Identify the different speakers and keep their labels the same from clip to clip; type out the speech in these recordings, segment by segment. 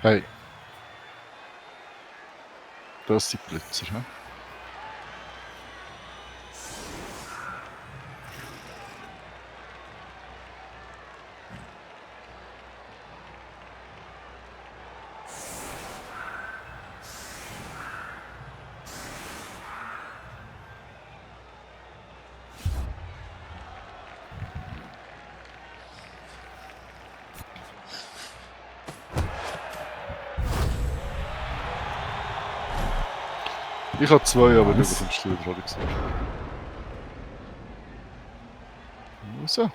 Speaker 1: Hey. Das sind Blitzer, hä? Ich habe zwei, aber du
Speaker 2: Was?
Speaker 1: bekommst du wieder, gesagt. So.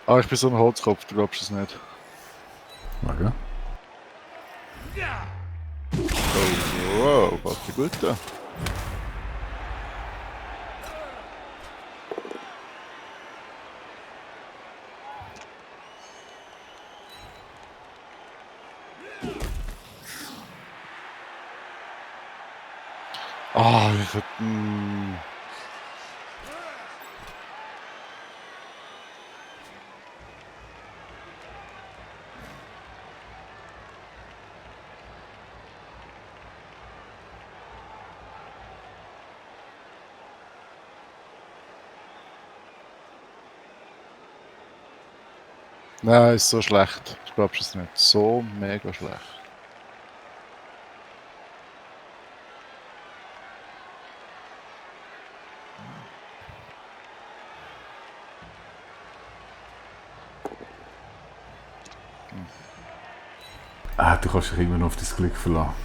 Speaker 1: Ah, ich bin so ein Holzkopf, du glaubst es nicht.
Speaker 2: Warte.
Speaker 1: Oh, wow, warte gut da. Ah, ich hab... Nein, ist so schlecht. Du glaubst es nicht. So mega schlecht.
Speaker 2: Ah, du kannst dich immer noch auf dein Glück verlassen.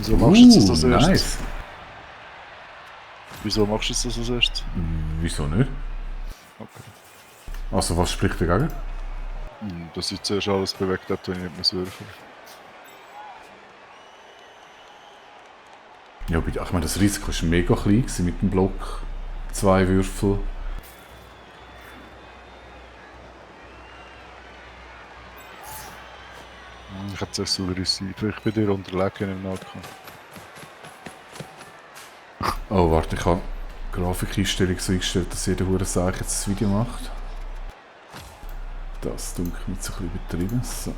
Speaker 1: Wieso machst du jetzt das als erstes?
Speaker 2: Nice.
Speaker 1: Wieso machst du jetzt das als erstes?
Speaker 2: Wieso nicht?
Speaker 1: Okay.
Speaker 2: Also was spricht dagegen?
Speaker 1: Dass ich zuerst alles bewegt habe, wenn ich nicht muss würfeln.
Speaker 2: Ja, bitte. Ich meine, das Risiko war mega klein gewesen mit dem Block. 2 Würfel.
Speaker 1: Ich hätte es so sein. Vielleicht bei dir unterlegen im Nahkampf.
Speaker 2: Oh, warte, ich habe die Grafikeinstellung so eingestellt, dass jeder Hurensache jetzt das Video macht. Das dunkelt mir so ein bisschen übertrieben. So.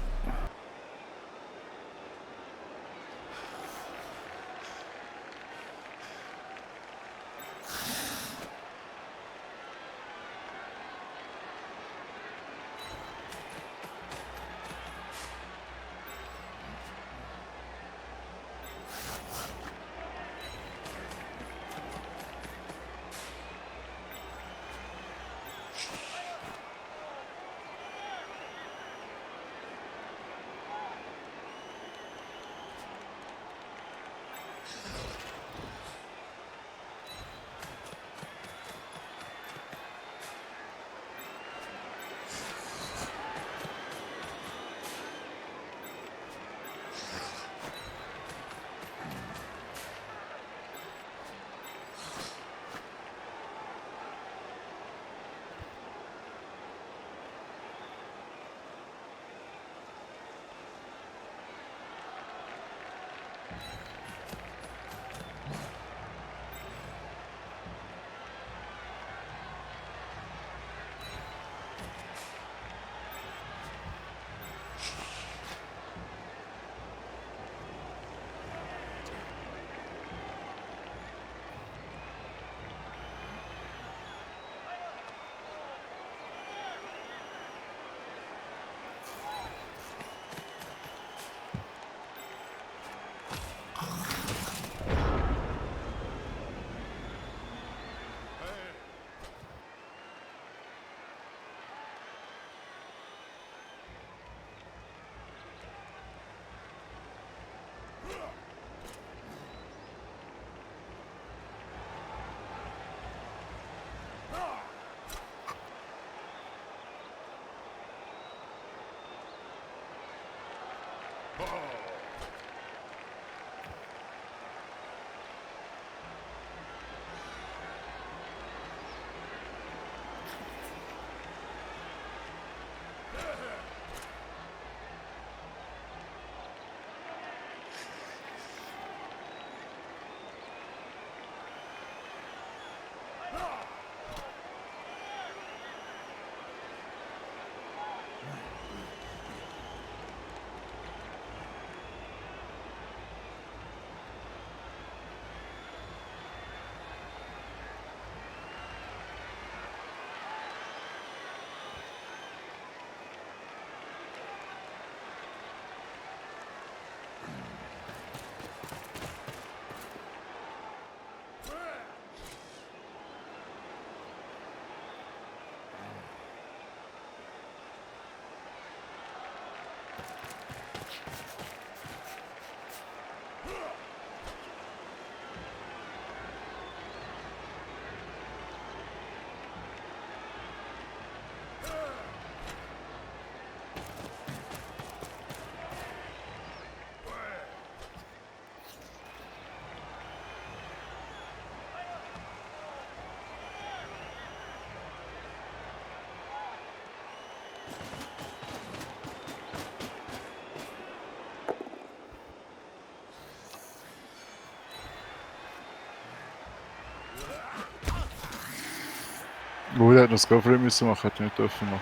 Speaker 1: Wo der hat noch das Go-Free müssen machen, hätte ich nicht dürfen machen.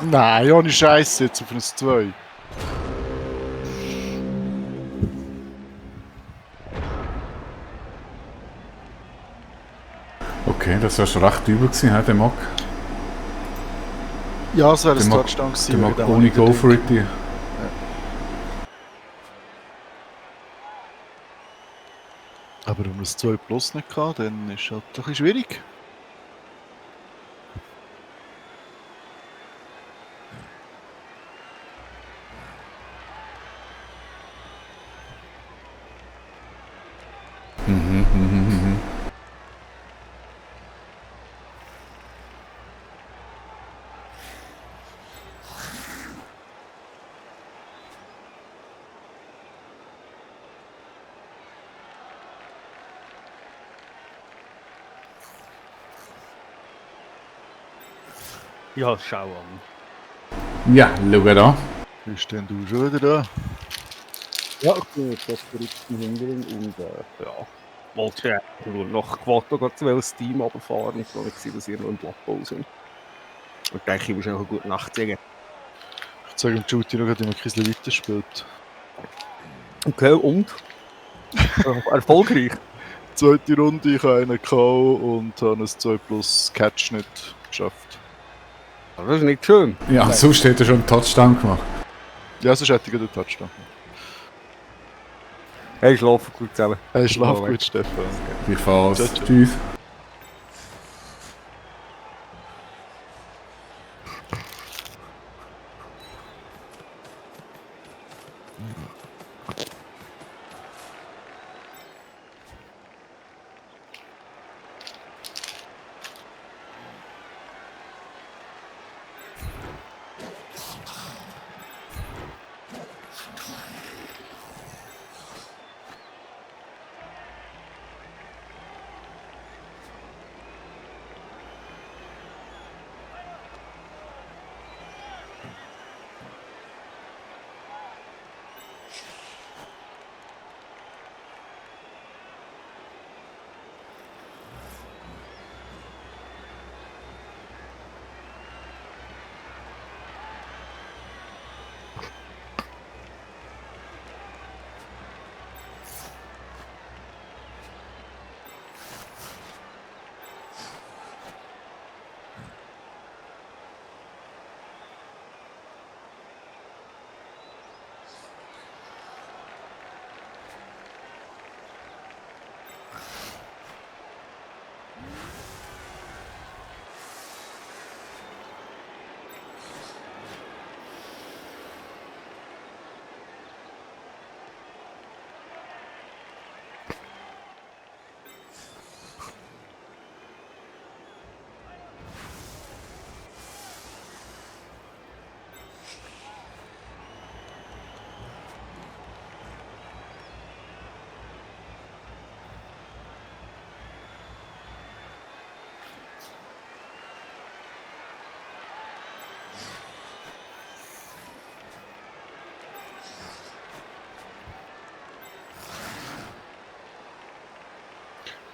Speaker 1: Nein, ohne Scheiße jetzt auf ein 2.
Speaker 2: Okay, das war schon recht übel gewesen, der Mock.
Speaker 1: Ja, es wäre ein
Speaker 2: Der mag-
Speaker 1: Touchdown gewesen.
Speaker 2: Der
Speaker 1: wegen
Speaker 2: mag
Speaker 1: dem
Speaker 2: ohne
Speaker 1: habe ich den
Speaker 2: Go for it.
Speaker 1: Aber wenn wir das 2 Plus nicht gehabt, dann ist es halt ein bisschen schwierig.
Speaker 2: Mhm.
Speaker 3: Ja, schau an.
Speaker 2: Ja, schau da.
Speaker 1: Bist denn du schon wieder da?
Speaker 3: Ja, ich bin jetzt das verrückte Hindering und ja, wollte ja nur nach Quattro zu welches Team runterfahren und dann habe ich gesehen, dass ihr noch im Blattbau sind. Und denke, ich muss auch eine gute Nacht sagen.
Speaker 1: Ich zeige dem Juti noch, dass er ein bisschen weiter spielt.
Speaker 3: Okay, und? Erfolgreich?
Speaker 1: Zweite Runde, ich habe einen K.O. und habe ein 2 Plus Catch nicht geschafft.
Speaker 3: Das ist nicht schön.
Speaker 2: Ja, sonst hätte er schon einen Touchdown gemacht.
Speaker 1: Ja, sonst hätte ich den Touchdown.
Speaker 3: Hey, schlafen gut zusammen.
Speaker 1: Hey, schlaf
Speaker 3: Oh,
Speaker 1: gut, Stefan.
Speaker 2: Gleichfalls.
Speaker 1: Ciao, ciao.
Speaker 2: Tschüss.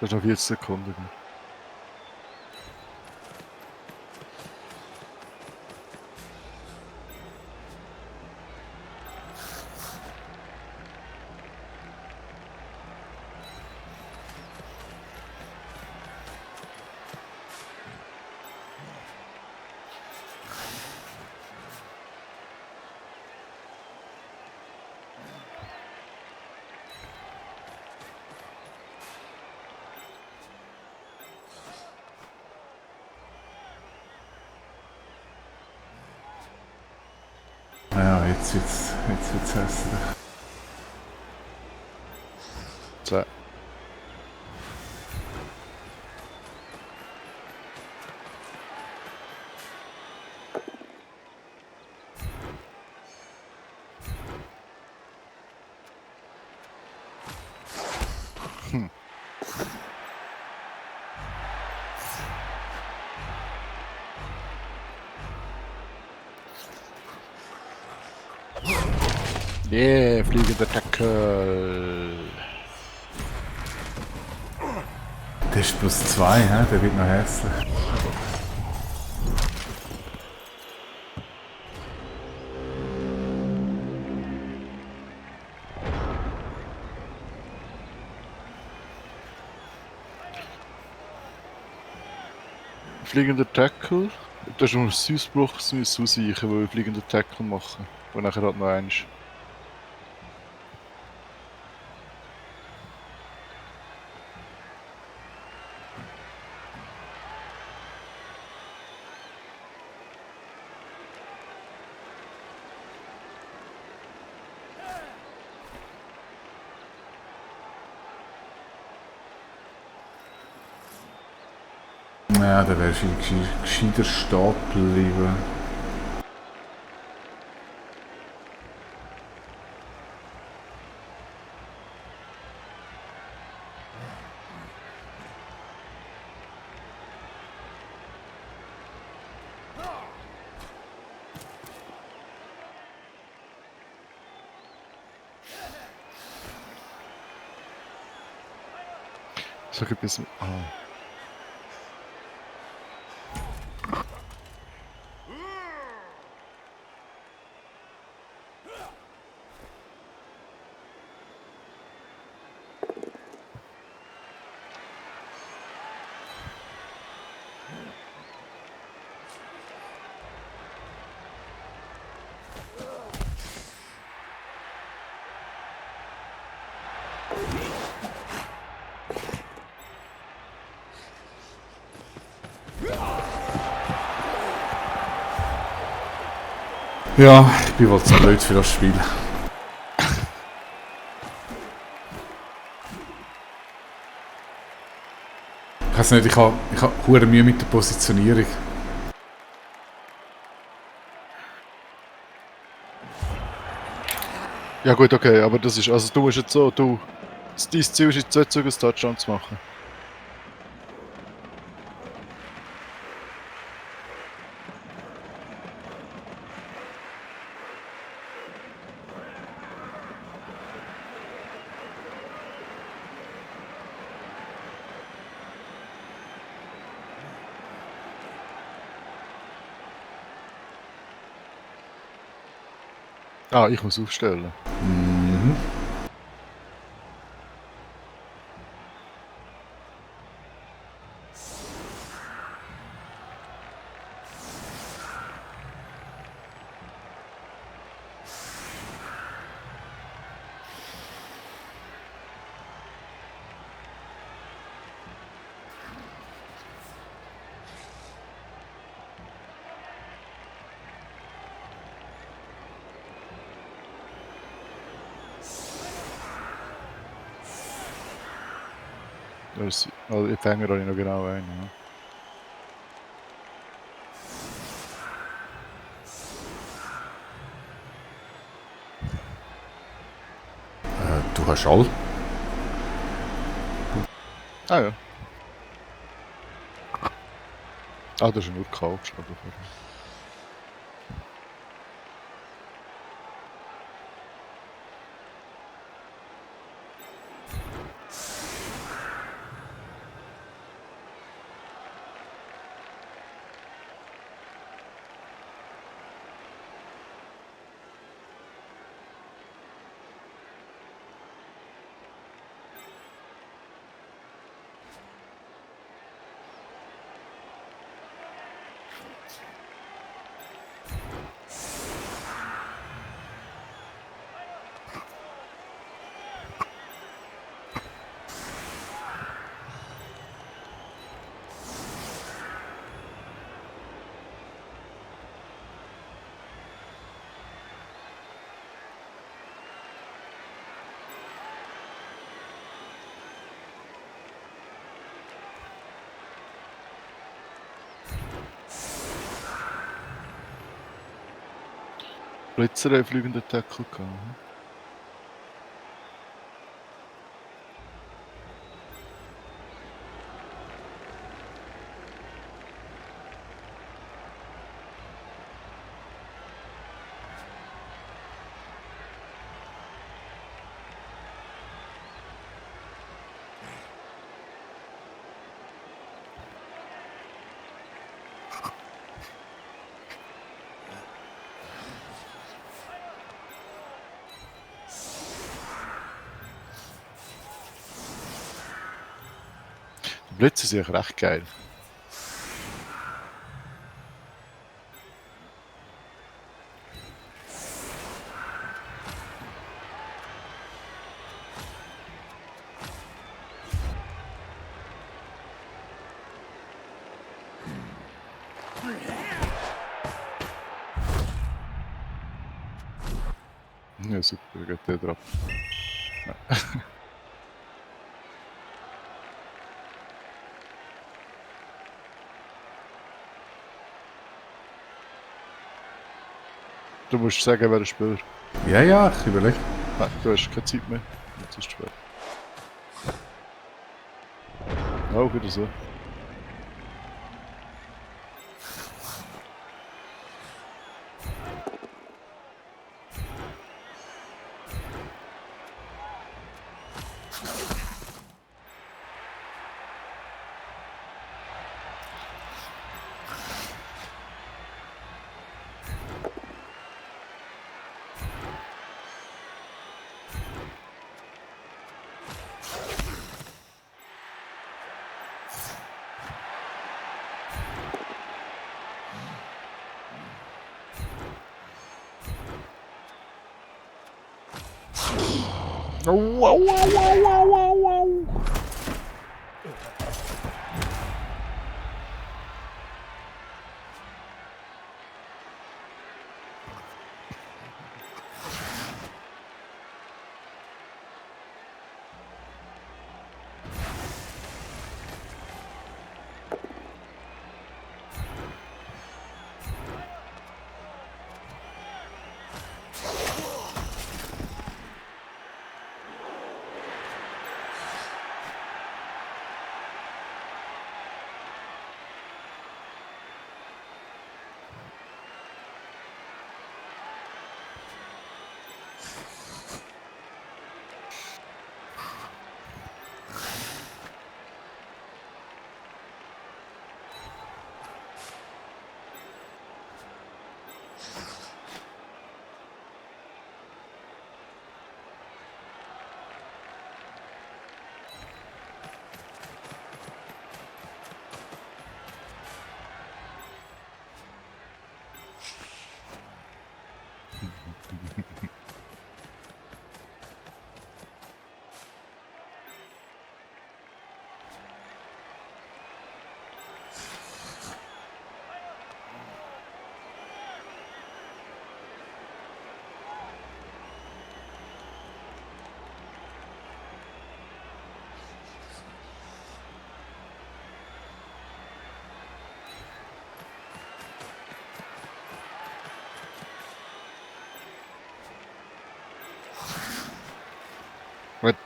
Speaker 1: Das ist noch 40 Sekunden.
Speaker 2: Ja, jetzt wird's hässlich.
Speaker 1: 10. Yeah, fliegender Tackle.
Speaker 2: Der ist +2, hä? Der wird noch hässlich.
Speaker 1: Fliegender Tackle. Du hast nur das Ausbruch ausweichen, weil wir fliegenden Tackle machen. Und nachher halt noch eins.
Speaker 2: Ja, dann wärst du gescheiter stehen bleiben.
Speaker 1: So ein bisschen. Ah.
Speaker 2: Ja, ich bin wohl zu blöd für das Spiel. Ich weiß nicht, ich habe hure Mühe mit der Positionierung.
Speaker 1: Ja gut, okay, aber das ist, also du musst jetzt so, dein Ziel ist jetzt 2 Züge aus Touchdown zu machen. Ah, ich muss aufstellen.
Speaker 2: Mhm.
Speaker 1: Also ich Fänger habe ich noch genau einen.
Speaker 2: Du hast all.
Speaker 1: Ja. Ah ja. Ah, da ist nur K geschrieben. Blitzer einen fliegenden Tackle gehabt. Hm? Die Blitzer sind eigentlich recht geil. Ja, super, geht der drauf. Du musst sagen, wer der Spieler.
Speaker 2: Ja, ja, ich überlege.
Speaker 1: Nein, du hast keine Zeit mehr. Jetzt ist es schwer. Oh, wieder so. Wow, wow, wow, wow, wow, wow.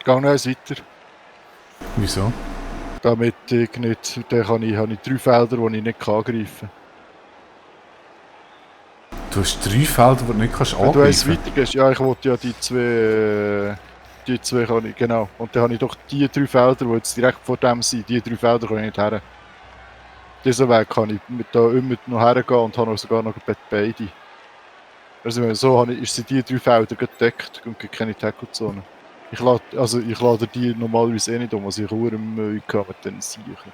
Speaker 1: Geh noch eins weiter.
Speaker 2: Wieso?
Speaker 1: Damit ich nicht, dann habe ich 3 Felder, die ich nicht angreifen kann.
Speaker 2: Du hast 3 Felder, die du nicht kannst
Speaker 1: Wenn du eins
Speaker 2: angreifen.
Speaker 1: weitergehst, ja, ich wollte ja die zwei kann ich, genau. Und dann habe ich doch die 3 Felder, die jetzt direkt vor dem sind, die 3 Felder kann ich nicht her. Diesen Weg kann ich da immer noch hergehen und habe sogar noch beide. Also so sind die 3 Felder gedeckt und gibt keine Tackle-Zone. Ich lade die normalerweise eh nicht um, also ich habe Mühe gehabt mit den Siechen.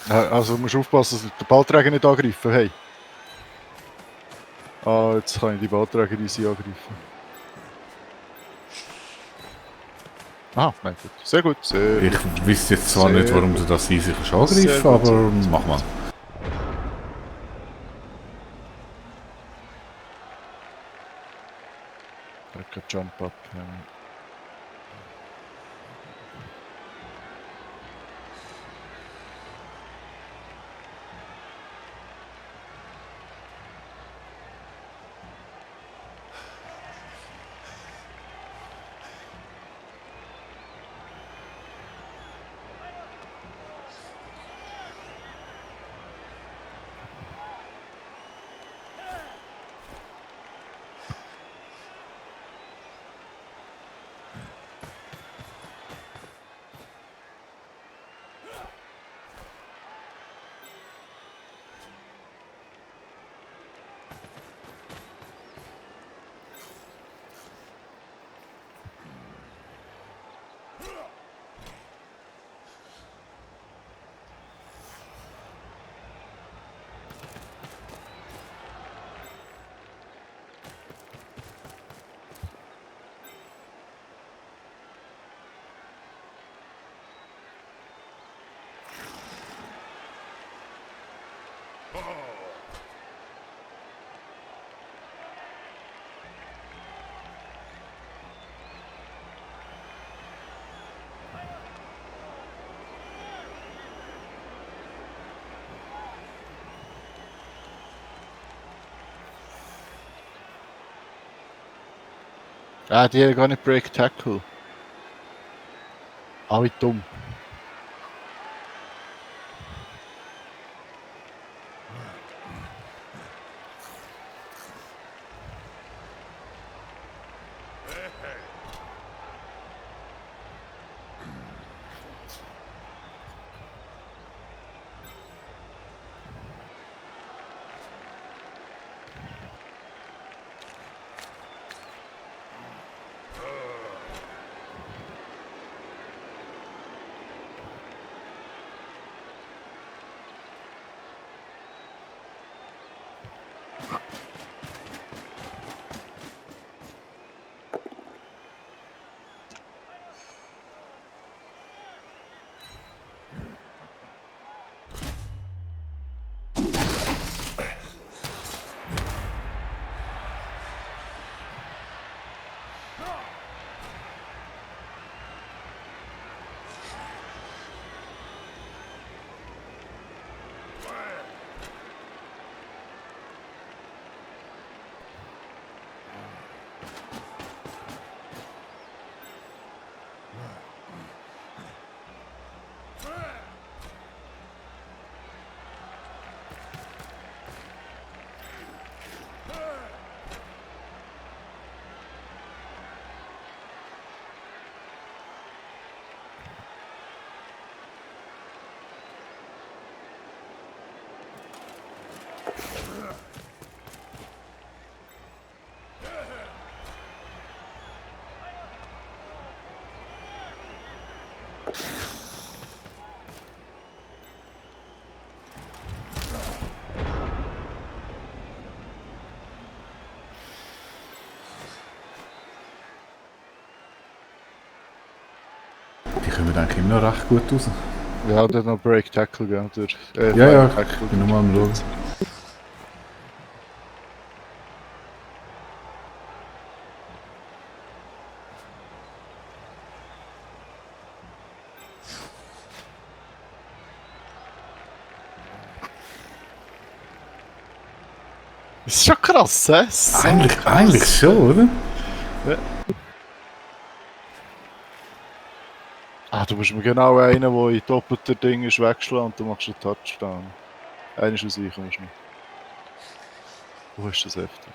Speaker 1: Ja, also du musst aufpassen, dass der Ballträger nicht angreifen. Hey. Ah, jetzt kann ich die Ballträger easy angreifen. Ah, nein, gut. Sehr gut, sehr
Speaker 2: Ich
Speaker 1: gut.
Speaker 2: wüsste jetzt zwar nicht,
Speaker 1: Sehr
Speaker 2: warum
Speaker 1: gut.
Speaker 2: du das easy kannst
Speaker 1: Sehr
Speaker 2: angreifen,
Speaker 1: gut, sehr
Speaker 2: aber
Speaker 1: gut, sehr
Speaker 2: mach
Speaker 1: gut.
Speaker 2: mal.
Speaker 1: Like a jump up. Ja. Ah, die haben gar nicht Break Tackle. Ah, wie dumm.
Speaker 2: Die kommen eigentlich immer noch recht gut raus.
Speaker 1: Ja, der hat noch Break Tackle, gell?
Speaker 2: Ja,
Speaker 1: Flag Tackle.
Speaker 2: ich bin nur mal am Schauen.
Speaker 1: Das ist schon krass, hä? So krass.
Speaker 2: Eigentlich schon, oder?
Speaker 1: Ah, du musst mir genau einen, der in doppelter Ding ist, wegschlagen und du machst einen Touchdown. Einer aus ich musst du noch. Wo ist das heftig?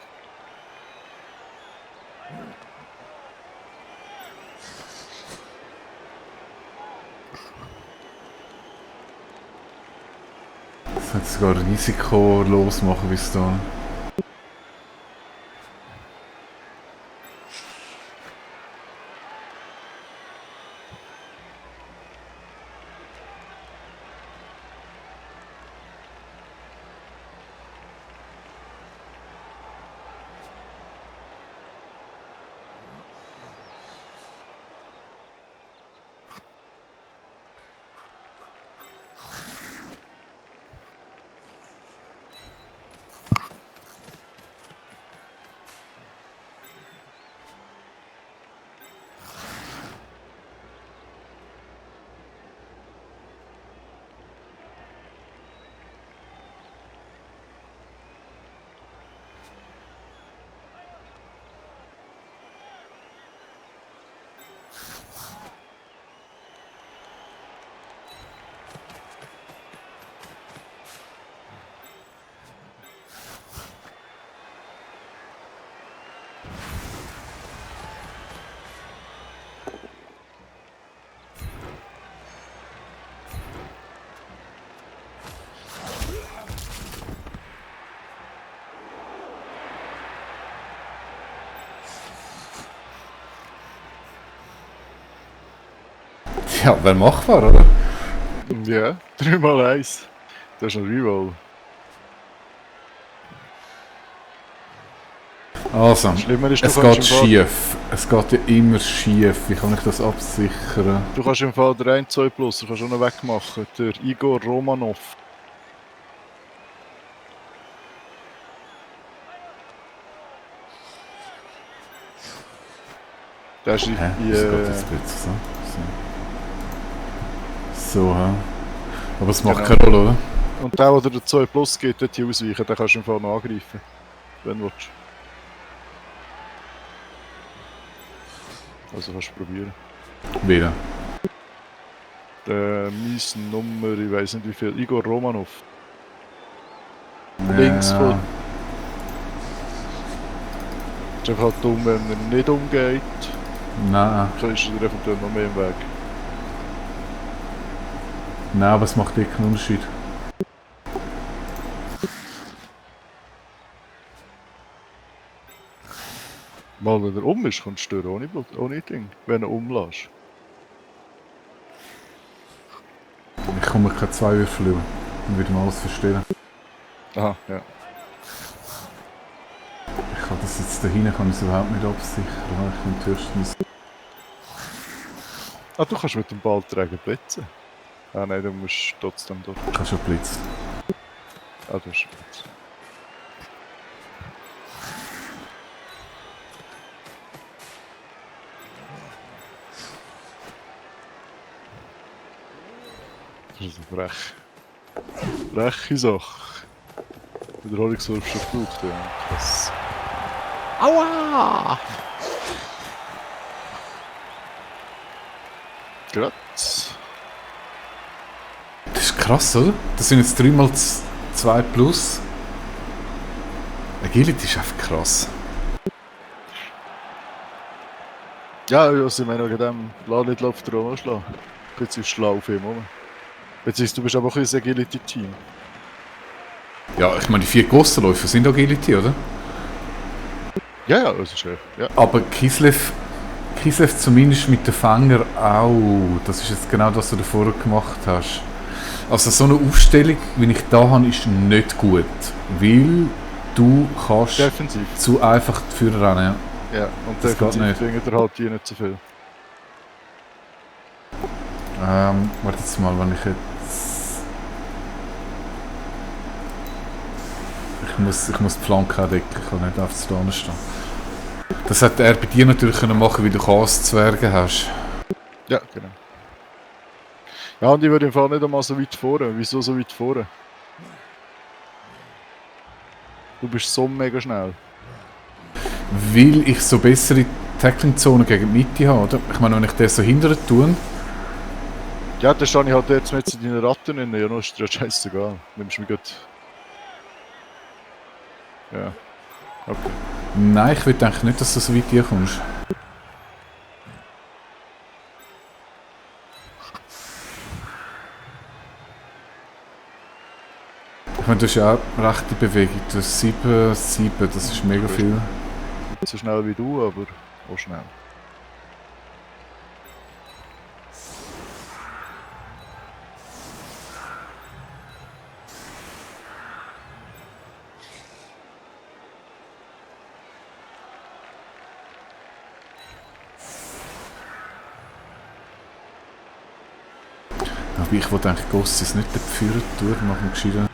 Speaker 2: Das hat sogar risikolos machen bis da. Ja, wäre machbar, oder?
Speaker 1: Ja, 3x1. Das ist ein Reroll.
Speaker 2: Also,
Speaker 1: Schlimmer ist,
Speaker 2: es geht schief. Es geht ja immer schief. Wie kann ich das absichern?
Speaker 1: Du kannst im Fall der 1-2 Plus, du kannst auch noch wegmachen. Der Igor Romanov. Der ist in,
Speaker 2: Hä? Wieso geht das plötzlich so? So, hä? Aber es macht
Speaker 1: Genau.
Speaker 2: keine Rolle, oder?
Speaker 1: Und der, der dir 2 Plus gibt, dort hier ausweichen, den kannst du im Fall noch angreifen. Wenn du willst. Also kannst du probieren.
Speaker 2: Wieder.
Speaker 1: Meine Nummer, ich weiß nicht wie viel, Igor Romanov. Links von... Es ist einfach halt dumm, wenn er nicht umgeht.
Speaker 2: Nein.
Speaker 1: Dann ist er eventuell noch mehr im Weg.
Speaker 2: Nein, aber es macht keinen Unterschied.
Speaker 1: Mal wenn er um ist, kannst du stören, ohne, ohne Ding. Wenn er umlässt.
Speaker 2: Ich komme keine 2 Würfel über. Dann würde ich mal alles verstehen.
Speaker 1: Aha, ja.
Speaker 2: Ich kann das jetzt da hinten kann ich es überhaupt nicht absichern. Ich könnte höchstens...
Speaker 1: Ah, du kannst mit dem Ballträger blitzen. Ah nein, du musst trotzdem dort.
Speaker 2: Ich habe schon geblitzt.
Speaker 1: Ah, du hast Blitz. Das ist eine freche Sache. Wiederholungswurf schon gebraucht, ja. Krass. Aua! Gerade.
Speaker 2: Das ist krass, oder? Das sind jetzt 3 x 2 plus. Agility ist einfach krass.
Speaker 1: Ja, also ich meine, wegen dem Lalit läuft der auch noch schlagen. Jetzt ist schlau auf ihm rum. Beziehungsweise du bist aber auch ein Agility-Team.
Speaker 2: Ja, ich meine, die 4 Gossenläufer sind Agility, oder?
Speaker 1: Ja, ja, das ist echt. Ja.
Speaker 2: Aber Kislev zumindest mit den Fänger auch. Das ist jetzt genau das, was du davor gemacht hast. Also so eine Aufstellung, wie ich da habe, ist nicht gut. Weil du kannst
Speaker 1: Defensiv.
Speaker 2: zu einfach die Führer rennen.
Speaker 1: Ja, und
Speaker 2: Das geht
Speaker 1: defensiv
Speaker 2: nicht.
Speaker 1: bringen dir halt hier nicht so viel.
Speaker 2: Warte jetzt mal, wenn ich jetzt... Ich muss die Flanke auch decken, ich kann nicht auf da stehen. Das hätte er bei dir natürlich können machen, weil du Chaos-Zwerge hast.
Speaker 1: Ja, genau. Ja, und ich würde im Fall nicht einmal so weit vorne. Wieso so weit vorne? Du bist so mega schnell.
Speaker 2: Weil ich so bessere Tackling-Zonen gegen die Mitte habe, oder? Ich meine, wenn ich den so hindern tue...
Speaker 1: Ja, da stehe ich halt jetzt nicht in deinen Ratten drin. Ja, no, ist dir ja scheißegal. Nimmst du mich gut. Ja. Okay.
Speaker 2: Nein, ich will eigentlich nicht, dass du so weit hier kommst. Ich meine, du hast ja auch rechte Bewegung. Du hast 7, das ist mega viel.
Speaker 1: Nicht so schnell wie du, aber auch schnell.
Speaker 2: Aber ich wollte eigentlich Gossis nicht führen tun, nach dem Gescheiten.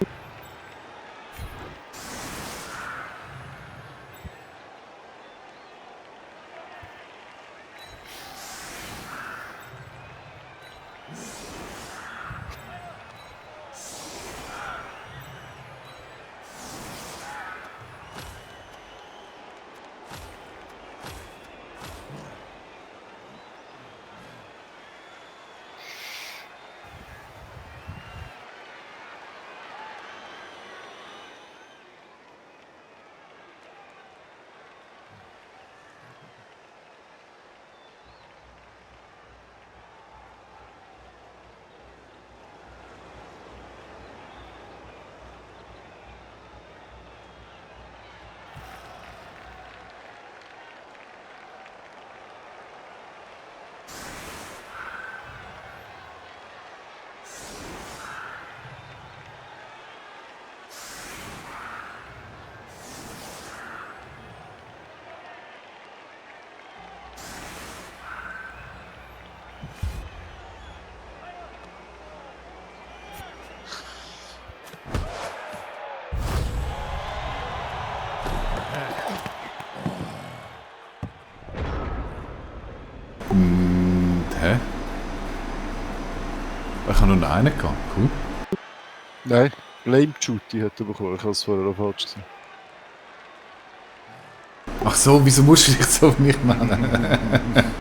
Speaker 2: Ich habe nur einen gehabt. Cool.
Speaker 1: Nein, Blame Duty hat er bekommen. Ich habe es vorher auch falsch gesehen.
Speaker 2: Ach so, wieso musst du dich so nicht nennen?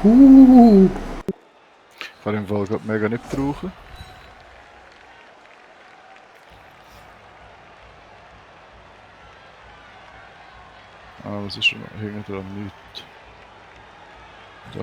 Speaker 1: Ich kann im Fall gerade mega nicht brauchen. Ah, was ist schon hinten dran? Nichts. Da.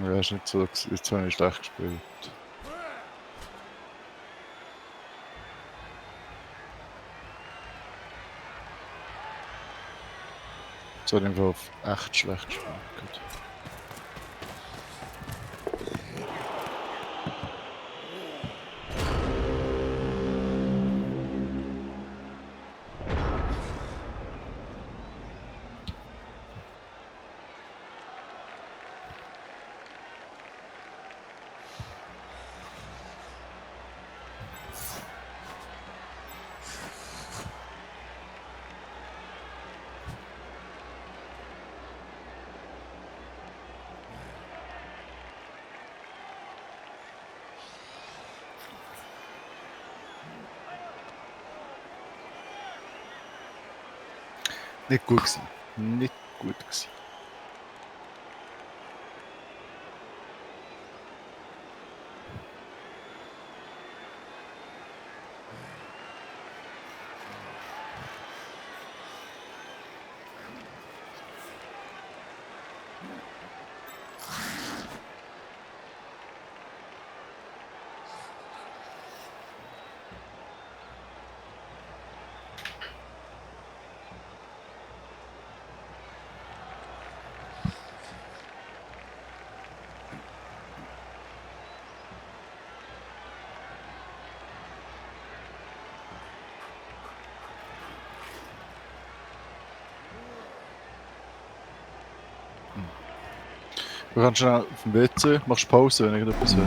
Speaker 1: Ja, ist nicht so. Jetzt habe ich schlecht gespielt. Jetzt habe ich im Fall echt schlecht gespielt. Nicht gut gewesen. Nicht gut gewesen. Du kannst schnell auf dem WC, machst Pause, wenn irgendetwas will.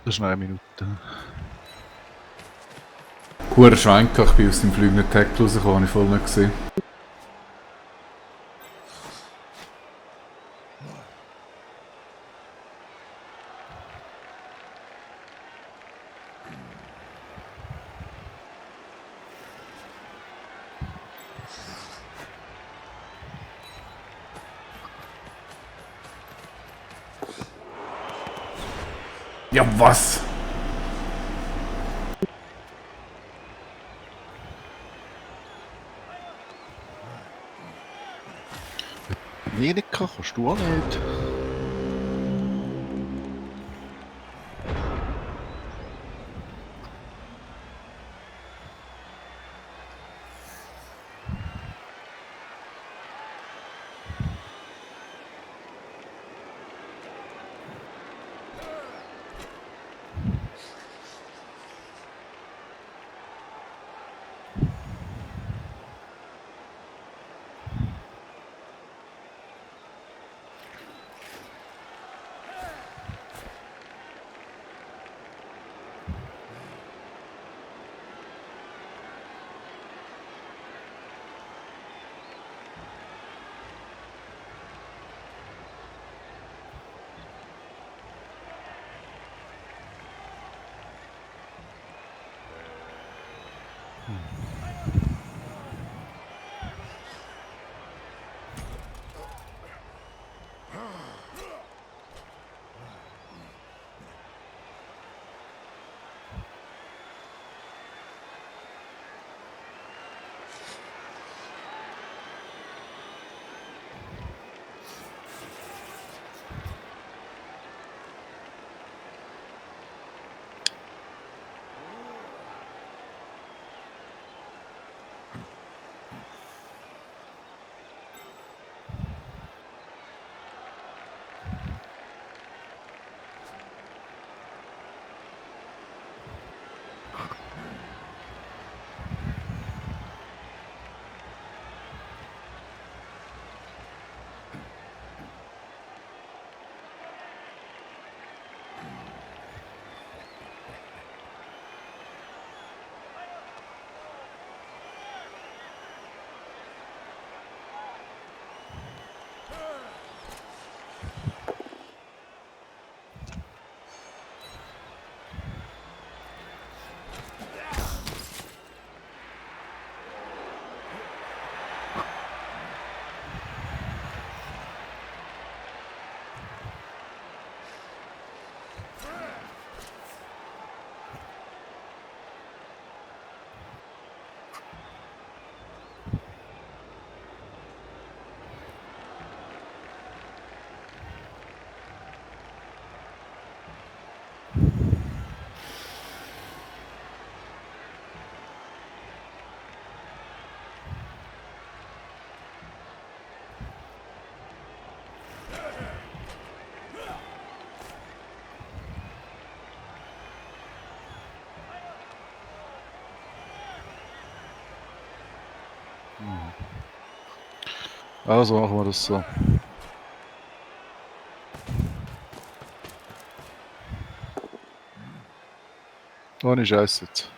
Speaker 1: Das ist noch eine Minute.
Speaker 2: Huere Schwenker, ich bin aus dem fliegenden Tackle rausgekommen, habe ich voll nicht gesehen. Ja, was?
Speaker 1: Nee, nicht kann, kannst du auch nicht. Also machen wir das so. Ohne Scheiß jetzt.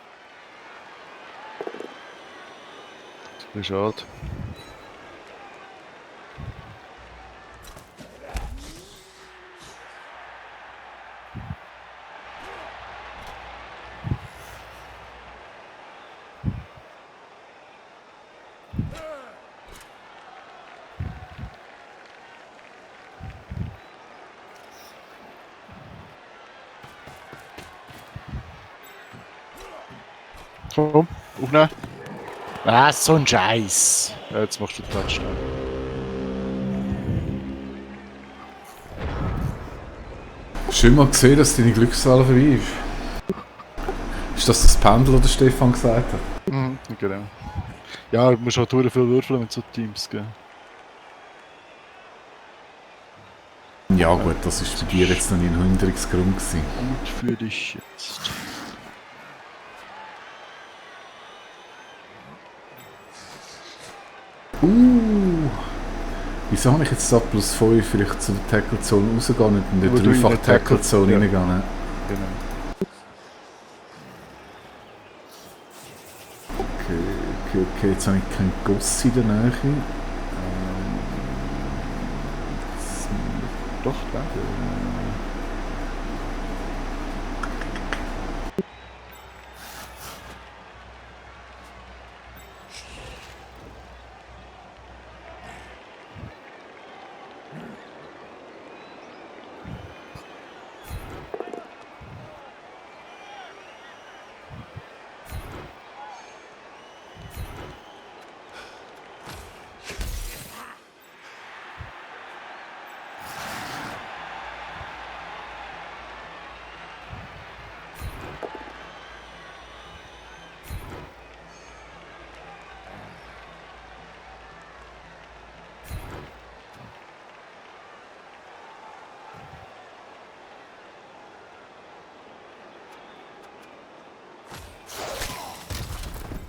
Speaker 1: Das ist schade. Komm, aufnehmen. Was, so ein Scheiß. Ja, jetzt machst du den Touchdown.
Speaker 2: Schön mal gesehen, dass deine Glückszahl vorbei ist. Ist das Pendel, das Stefan gesagt hat?
Speaker 1: Mhm, genau. Ja, du musst halt verdammt viel würfeln mit so Teams, gell.
Speaker 2: Ja gut, das ist bei dir jetzt noch nicht ein Hinderungsgrund gewesen.
Speaker 1: Und für dich jetzt.
Speaker 2: Wieso habe ich jetzt da plus 5 vielleicht zu der Tackle-Zone rausgehen und in
Speaker 1: Aber
Speaker 2: der
Speaker 1: du in
Speaker 2: dreifach
Speaker 1: der Tackle-
Speaker 2: Tackle-Zone
Speaker 1: ja.
Speaker 2: reingehen?
Speaker 1: Genau.
Speaker 2: Okay, jetzt habe ich keinen Goss in der Nähe.
Speaker 1: Doch, danke.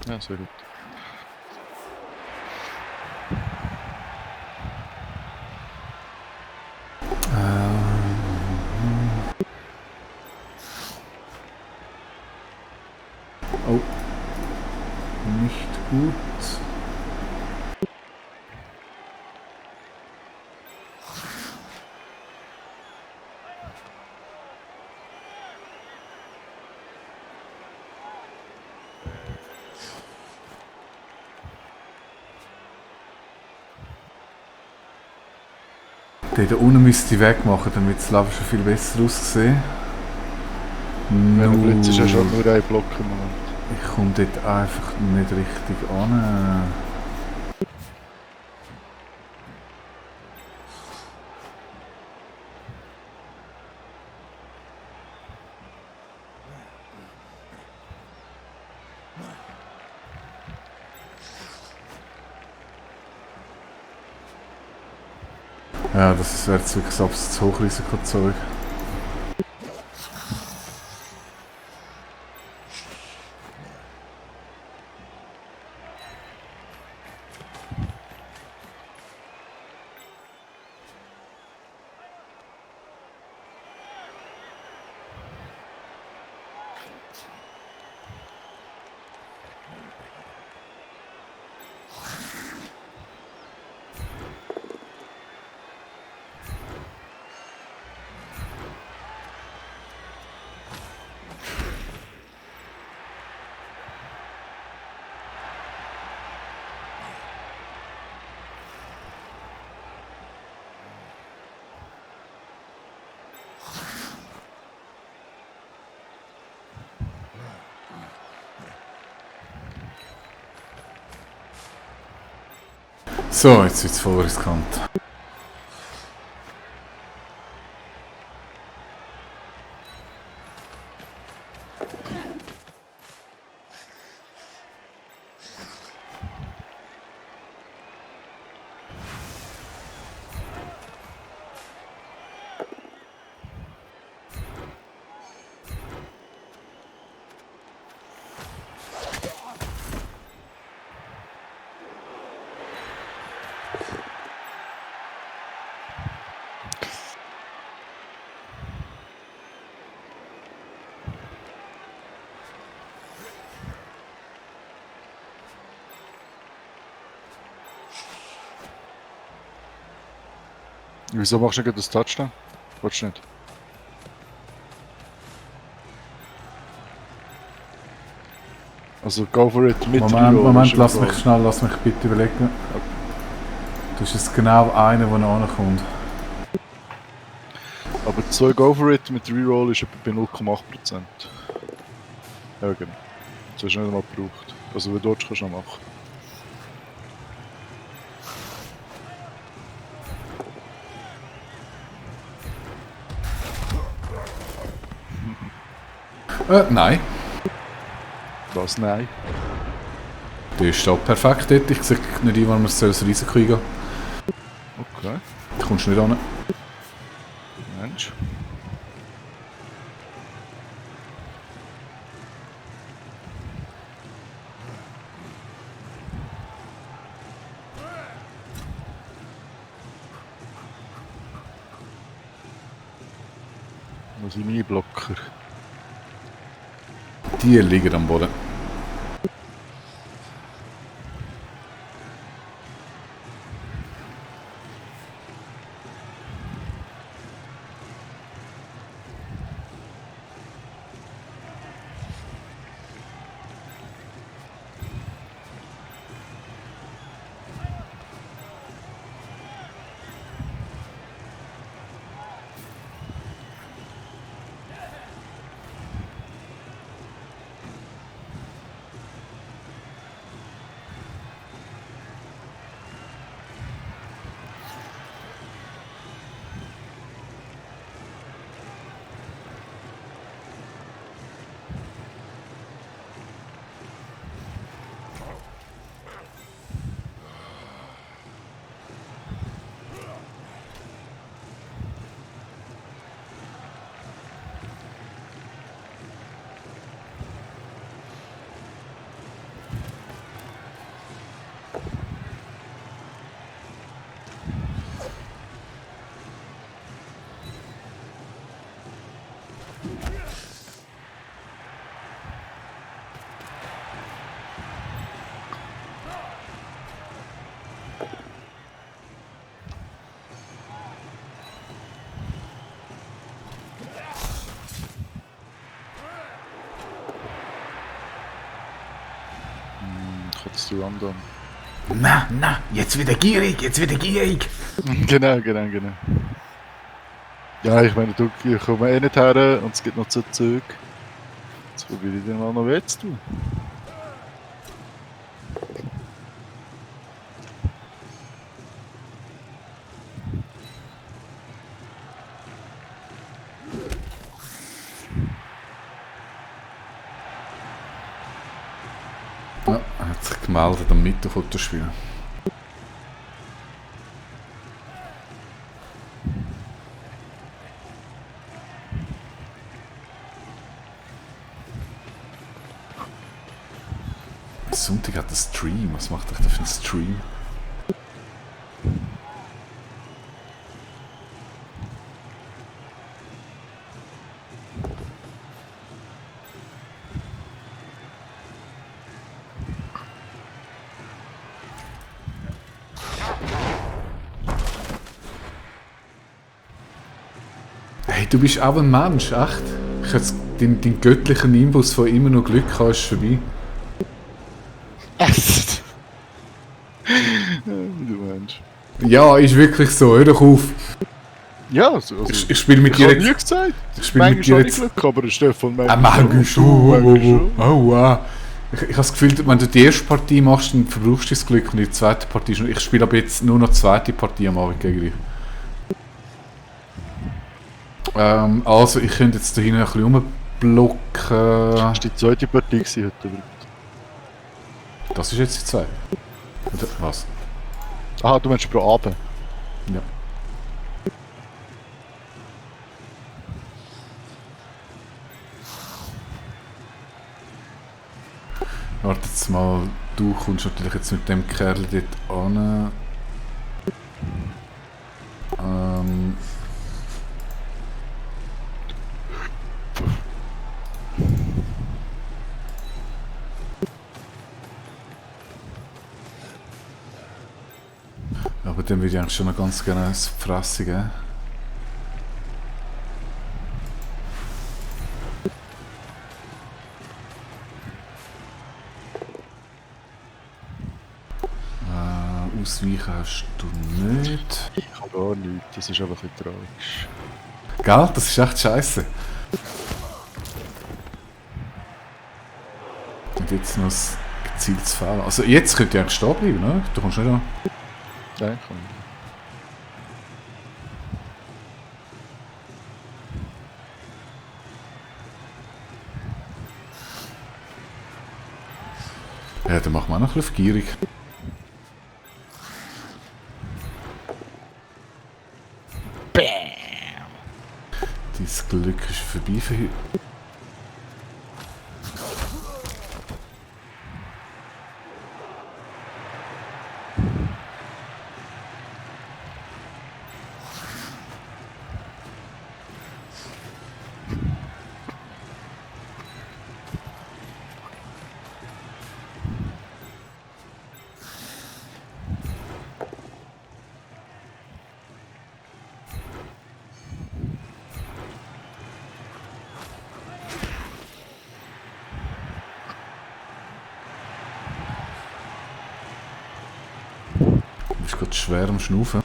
Speaker 1: Ja, sehr gut.
Speaker 2: Oh. Nicht gut. Den da unten müsste ich wegmachen, damit das Leben schon viel besser aussehen.
Speaker 1: Wenn du blitzt, ist ja schon
Speaker 2: No.
Speaker 1: nur ein Block im Moment.
Speaker 2: Ich komme dort einfach nicht richtig an. Ja, das wäre jetzt wirklich das Hochrisikozeug. So, jetzt wird es voll riskant.
Speaker 1: Wieso machst du nicht das Touchdown? Willst du nicht? Also go for it mit
Speaker 2: Moment,
Speaker 1: ist
Speaker 2: lass
Speaker 1: im
Speaker 2: mich schnell, lass mich bitte überlegen. Du bist jetzt genau einer, der noch ankommt.
Speaker 1: Fall. Aber 2 go for it mit Reroll ist etwa bei 0,8%. Ja genau. Das hast du nicht einmal gebraucht. Also wie dort kannst du noch machen.
Speaker 2: Nein.
Speaker 1: Was? Nein.
Speaker 2: Der steht perfekt dort. Ich sehe nicht ein, wann wir das Risiko eingehen.
Speaker 1: Okay.
Speaker 2: Du kommst nicht an.
Speaker 1: Mensch. Wo sind meine Blocker?
Speaker 2: Die liegen am Boden.
Speaker 1: Kannst du anderen.
Speaker 2: Na, jetzt wieder gierig.
Speaker 1: Genau. Ja, ich meine, ich komme eh nicht her und es gibt noch so Züge. Jetzt probiere ich den mal noch weh zu tun.
Speaker 2: Ja, er hat sich gemeldet am Mittwoch von das Spiel. Sonntag hat er Stream. Was macht er da für einen Stream? Hey, du bist auch ein Mensch, echt? Ich hätte deinen göttlichen Nimbus von immer noch Glück hast, ist vorbei.
Speaker 1: Du Mensch.
Speaker 2: Ja, ist wirklich so, hör doch auf.
Speaker 1: Ja, also,
Speaker 2: Ich spiele mit
Speaker 1: ich
Speaker 2: dir
Speaker 1: habe nie
Speaker 2: jetzt.
Speaker 1: gesagt.
Speaker 2: Ich spiele mit dir
Speaker 1: Manchmal
Speaker 2: jetzt.
Speaker 1: habe ich Glück, aber Stefan,
Speaker 2: Manchmal schon.
Speaker 1: manchmal schon.
Speaker 2: Oh, wow. Ich habe das Gefühl, wenn du die erste Partie machst, dann verbrauchst du das Glück und die zweite Partie schon. Ich spiele aber jetzt nur noch die zweite Partie am Abend gegen dich. Also, ich könnte jetzt da hinten ein bisschen rumblocken.
Speaker 1: Das war die zweite Partie gewesen heute übrigens.
Speaker 2: Das ist jetzt die zweite. Oder was?
Speaker 1: Aha, du meinst pro Abend.
Speaker 2: Ja. Warte jetzt mal, du kommst natürlich jetzt mit dem Kerl dort an. dem würde ich eigentlich schon noch ganz gerne eine Fresse geben. Ausweichen hast du nicht.
Speaker 1: Ich habe gar nichts, das ist einfach ein bisschen tragisch.
Speaker 2: Gell? Das ist echt scheiße. Und jetzt noch ein gezieltes Fehler. Also jetzt könnte ich eigentlich stehen bleiben, ne? Du kommst nicht an.
Speaker 1: Nein, komm.
Speaker 2: Ja, dann machen wir auch noch ein bisschen auf gierig. Dein Glück ist vorbei für heute. Du bist gerade schwer am Schnaufen.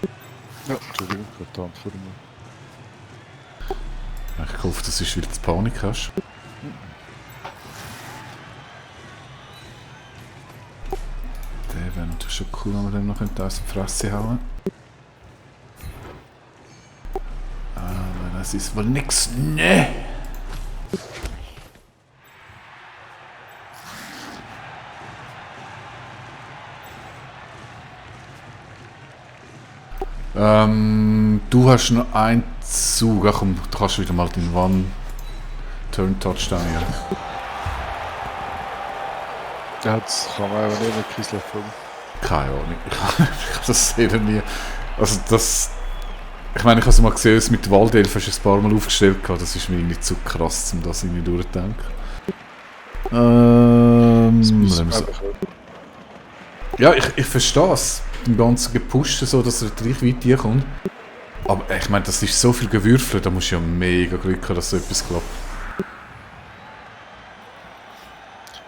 Speaker 1: Ja, Entschuldigung, ich habe die Hand vor mir.
Speaker 2: Ich hoffe, das ist, weil du Panik hast. Der wäre natürlich schon cool, wenn wir dem noch aus der Fresse hauen. Aber das ist wohl nix. Ne! Du hast noch einen Zug. Ach komm, du kannst wieder mal den One-Turn-Touchdown hier.
Speaker 1: Ja, das kann man aber nicht mit Kislev folgen.
Speaker 2: Keine Ahnung. Ich habe das sehr nie. Also das. Ich meine, ich habe es mal gesehen, mit der Waldelf hast du ein paar Mal aufgestellt. Das ist mir nicht zu krass, um das irgendwie durchzudenken. Ja, ich verstehe es. Im ganzen Gepusht, so, dass er die Reichweite kommt. Aber ich meine, das ist so viel gewürfelt, da musst du ja mega Glück haben, dass so etwas klappt.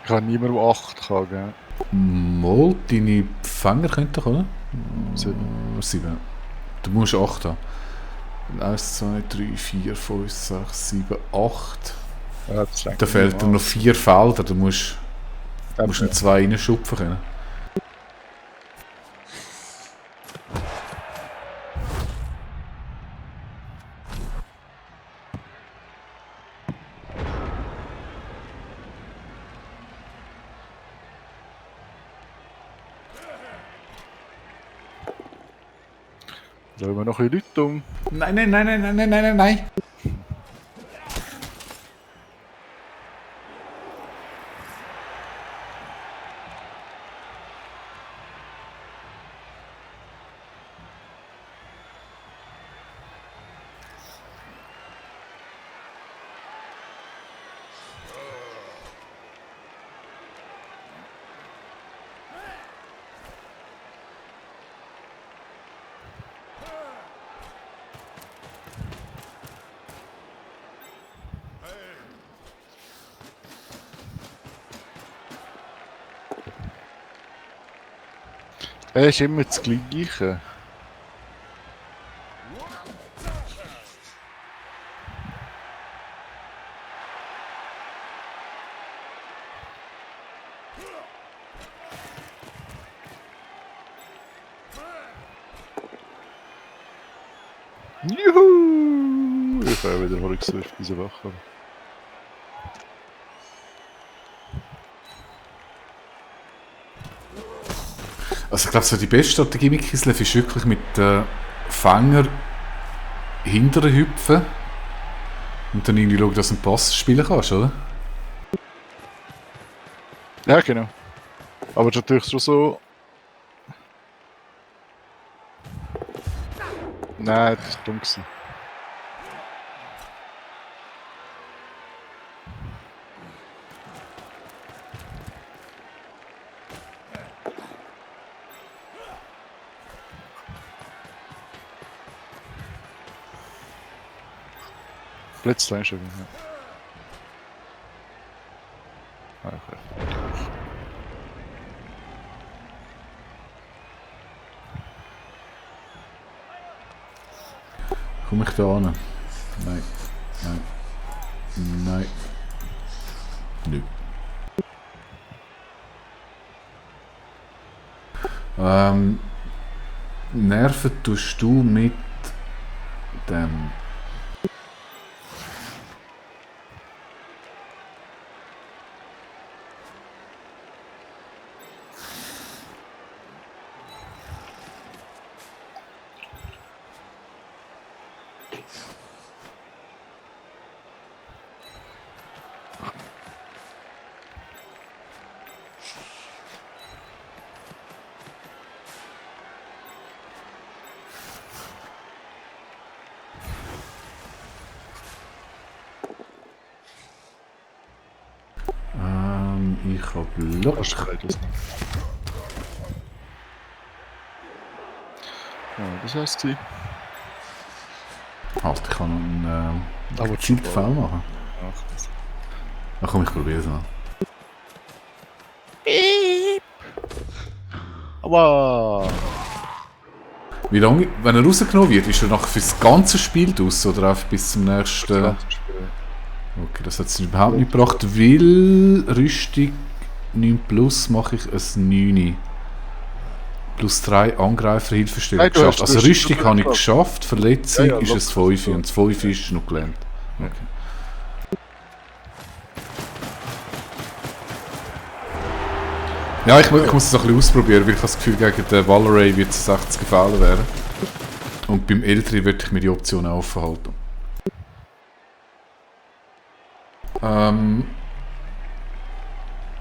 Speaker 1: Ich habe niemandem 8 gehabt, gell?
Speaker 2: Mal, deine Fänger könnten kommen.
Speaker 1: 7.
Speaker 2: 7. Du musst 8 haben. 1, 2, 3, 4, 5, 6, 7, 8.
Speaker 1: Ja, das
Speaker 2: Da fehlt dir noch 4 Felder, du musst
Speaker 1: Ja,
Speaker 2: in 2 reinschupfen können.
Speaker 1: Lassen wir noch ein bisschen Leute um.
Speaker 2: Nein, nein, nein, nein, nein, nein, nein, nein.
Speaker 1: Er ist immer das Gleiche. Juhu! Ich habe Wiederholungswürfe diese Woche.
Speaker 2: Also ich glaube, so die beste Strategie mit Kislev ist wirklich mit Fänger hinterher hüpfen und dann irgendwie schauen, dass du einen Pass spielen kannst, oder?
Speaker 1: Ja, genau. Aber es ist natürlich schon so. Nein, das war dumm gewesen. Blitz da schon. Ja. Okay.
Speaker 2: Komm ich da an? Nein. Nein. Nein. Nö. Nerven tust du mit dem. Ich hab Lock.
Speaker 1: Hast du gehört, das nicht? Ja, das wär's gewesen.
Speaker 2: Halt, ich kann noch einen
Speaker 1: Aber
Speaker 2: gezielten Fall machen.
Speaker 1: Ach, das.
Speaker 2: Dann komm, ich probiere es mal.
Speaker 1: Aber.
Speaker 2: Wie lange, wenn er rausgenommen wird, ist er nachher für das ganze Spiel draus oder einfach bis zum nächsten? Okay, das hat es überhaupt nicht gebracht, weil Rüstung 9 plus mache ich ein 9. Plus 3 Angreiferhilfestellung
Speaker 1: Nein, du
Speaker 2: geschafft.
Speaker 1: hast
Speaker 2: Also
Speaker 1: Rüstung
Speaker 2: Rüstung habe ich
Speaker 1: geschafft.
Speaker 2: geschafft, Verletzung
Speaker 1: Ja, ja,
Speaker 2: ist es
Speaker 1: locker.
Speaker 2: 5 und das 5 ist noch gelernt. Okay. Ja, ich muss es ein bisschen ausprobieren, weil ich habe das Gefühl, gegen den Valeray wird es 60 gefallen werden. Und beim Eltri würde ich mir die Option auch offen halten.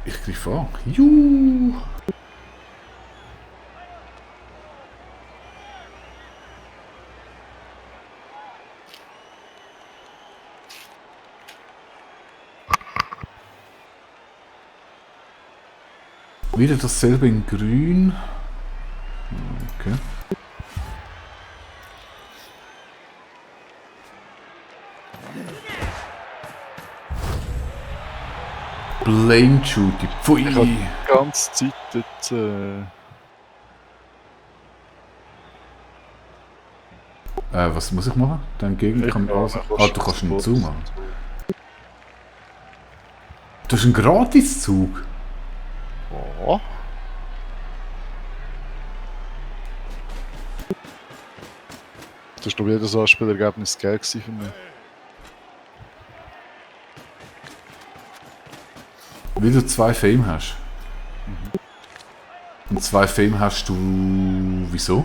Speaker 2: Ich greife an. Juhu! Wieder dasselbe in grün. Okay. Blame Shooting. Pfui!
Speaker 1: Ich habe die ganze Zeit dort.
Speaker 2: Was muss ich machen? Dein Gegner kann also. Ah, du kannst ihn zumachen. Du hast einen Gratiszug.
Speaker 1: Oh. Das ist doch jedes Anspielergebnis geil gewesen für mich.
Speaker 2: Weil du 2 Fame hast. Und 2 Fame hast du. Wieso?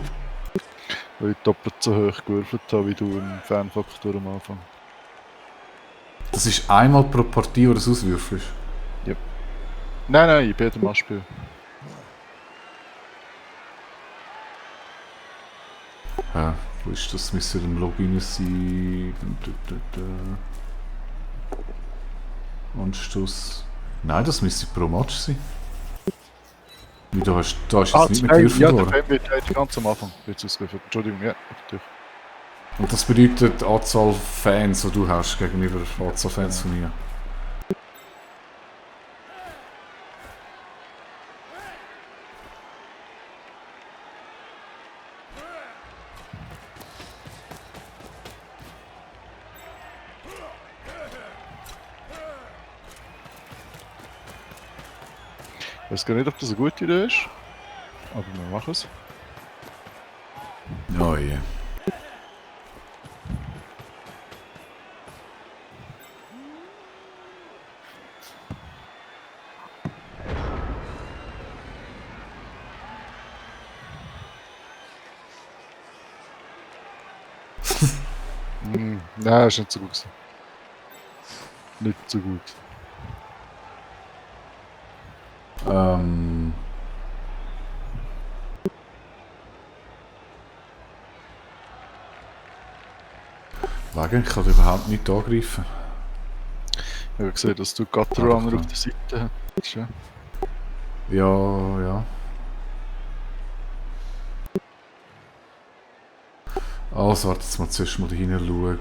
Speaker 1: Weil ich doppelt so hoch gewürfelt habe wie du im Fernfaktor am Anfang.
Speaker 2: Das ist einmal pro Partie, wo du es auswürfelst.
Speaker 1: Nein, bei jedem Anspiel.
Speaker 2: Ja, wo ist das? Müsste im Login sein. Anstoß. Nein, das müsste pro Match sein. Wie da ist jetzt nicht mehr gewürfelt
Speaker 1: ja, der
Speaker 2: worden.
Speaker 1: Fame wird ganz am Anfang wird's ausgewürfelt. Entschuldigung, ja, natürlich.
Speaker 2: Und das bedeutet die Anzahl Fans, die du hast, gegenüber der Anzahl Fans von mir.
Speaker 1: Ich weiß gar nicht, ob das eine gute Idee ist. Aber wir machen es.
Speaker 2: Oh je.
Speaker 1: Nein, ist nicht so gut gewesen. Nicht so gut.
Speaker 2: Wagen, ich kann überhaupt nicht angreifen.
Speaker 1: Ich habe gesehen, dass du Gutterrunner auf der Seite hast. Ja.
Speaker 2: Ja. Also, warte, jetzt mal zuerst mal da hinein schauen.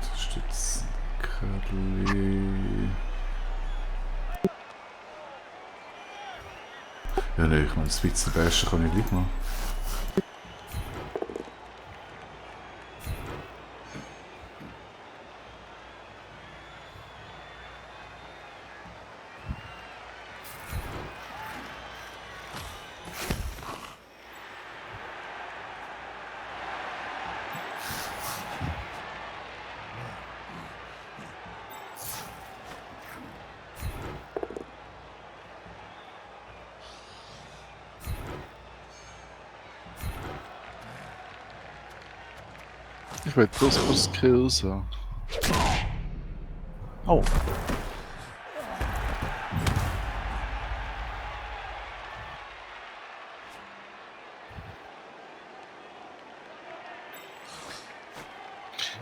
Speaker 2: Das Stützen. Curly. Ja, ne, ich meine, das bisschen bashen kann ich gleich machen.
Speaker 1: Ich will bloß für Skills haben.
Speaker 3: Oh.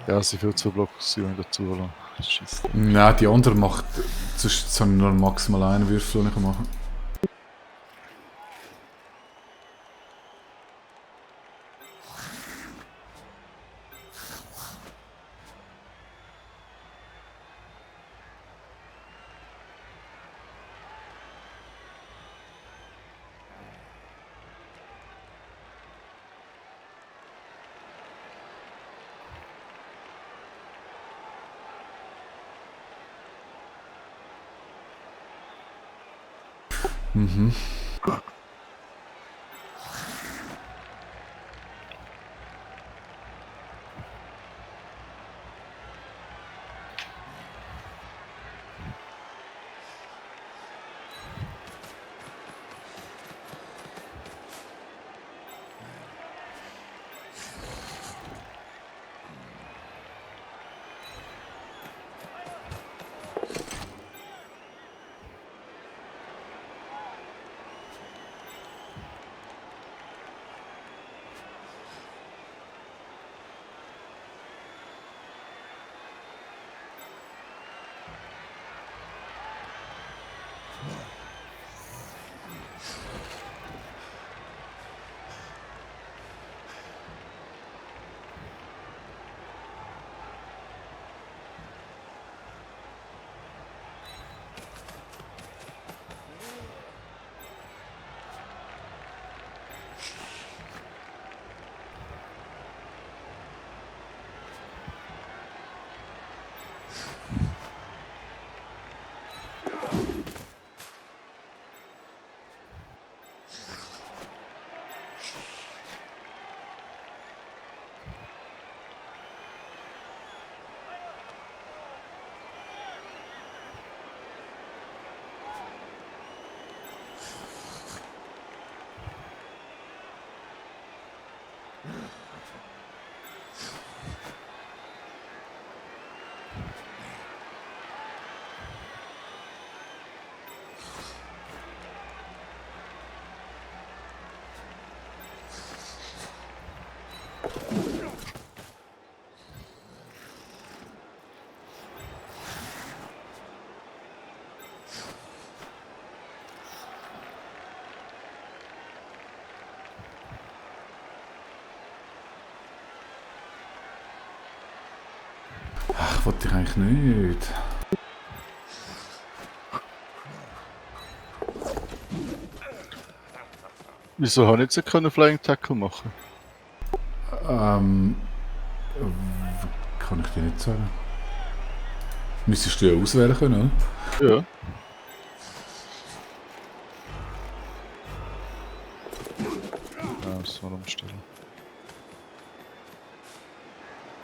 Speaker 1: Ja, es sind viel zu Blockationen dazu. Scheisse.
Speaker 2: Nein, die andere macht. Sonst habe ich nur maximal einen Würfel, den ich machen kann. Mhm. Ach, wollte ich eigentlich nicht.
Speaker 1: Wieso habe ich jetzt nicht können Flying Tackle machen?
Speaker 2: Ähm. Kann ich dir nicht sagen. Müsstest du ja auswählen können, oder?
Speaker 1: Ja. Ja, das war umstellen.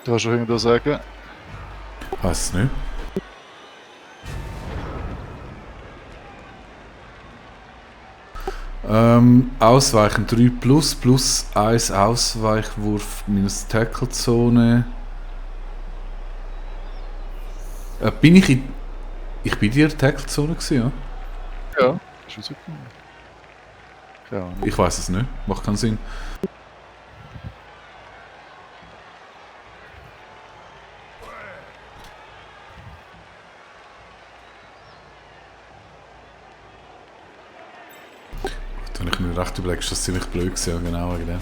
Speaker 1: Du hast schon irgendwas sagen?
Speaker 2: Weiß es nicht. Ausweichen 3 plus 1 Ausweichwurf minus Tackle-Zone. Bin ich in. Ich bin in der Tackle-Zone gewesen, ja?
Speaker 1: Ja. Ist rausgekommen? Keine Ahnung.
Speaker 2: Ich weiß es nicht. Macht keinen Sinn. Wenn ich mir recht überlege, ist das ziemlich blöd gewesen, ja, genau wegen dem.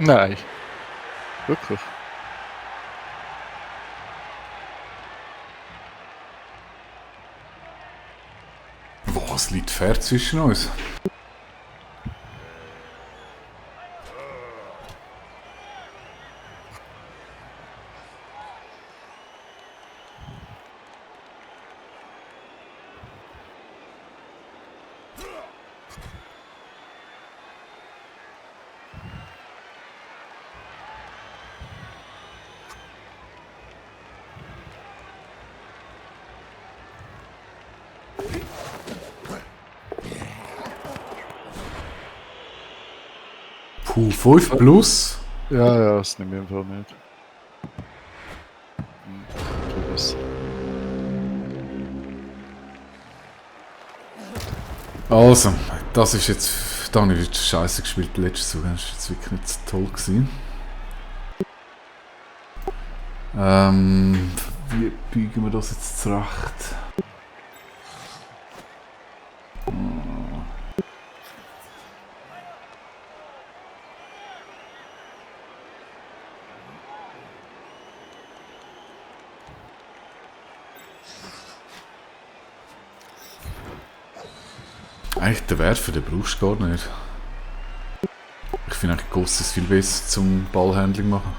Speaker 1: Nein. Wirklich?
Speaker 2: Was liegt fair zwischen uns? Puh, 5 plus?
Speaker 1: Ja, das nehme ich einfach nicht. Okay, das.
Speaker 2: Also, das ist jetzt. Da habe ich jetzt scheiße gespielt, letztes Zug. Das war jetzt wirklich nicht so toll gewesen. Wie biegen wir das jetzt zurecht? Eigentlich der Werfer, den brauchst du gar nicht. Ich finde eigentlich Gosses viel besser zum Ballhandling machen.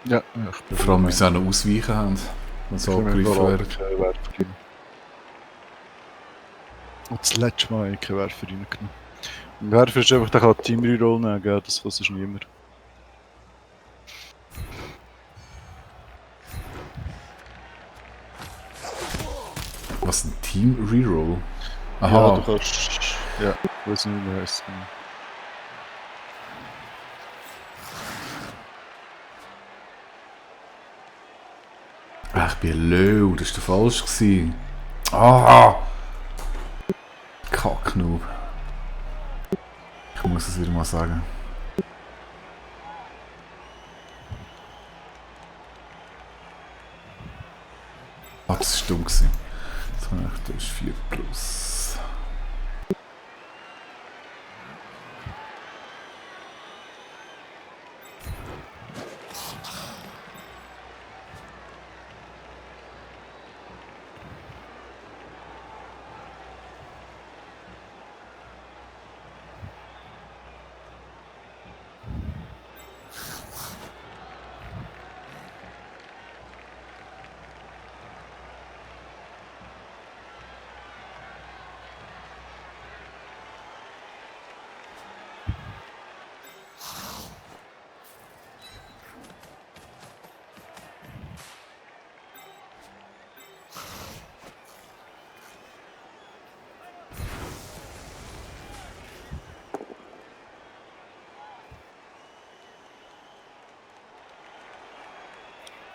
Speaker 1: Ja, ich bin
Speaker 2: Vor allem, weil sie auch noch ausweichen haben, wenn sie angegriffen werden.
Speaker 1: Und das letzte Mal habe ich keinen Werfer reingenommen. Ein Werfer ist einfach, der kann Team-Reroll nehmen, gell? Das kann sonst niemand.
Speaker 2: Was, ein Team-Reroll?
Speaker 1: Ja,
Speaker 2: Aha,
Speaker 1: du kannst. Ja, ich weiß nicht, wie heißt.
Speaker 2: ich bin low, das war der falsch gewesen. Ah! Kacknoob. Ich muss es wieder mal sagen. Ah, das war dumm gewesen. Das ist 4 plus.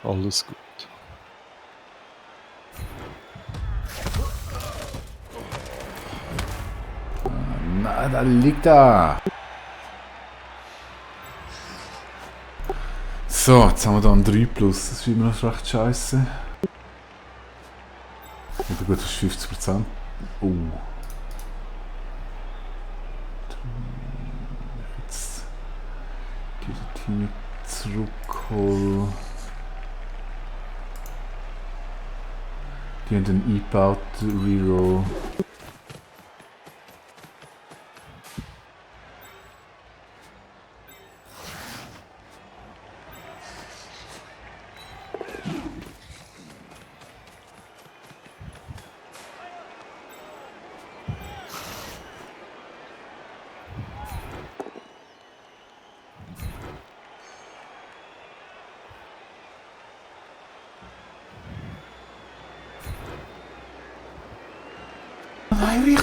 Speaker 1: Alles gut.
Speaker 2: Na, da liegt er. So, jetzt haben wir da einen 3 plus. Das ist immer noch recht scheiße. Aber gut, das ist 50%. Jetzt Guillotine zurückholen. Die haben den E-Bout Reroll.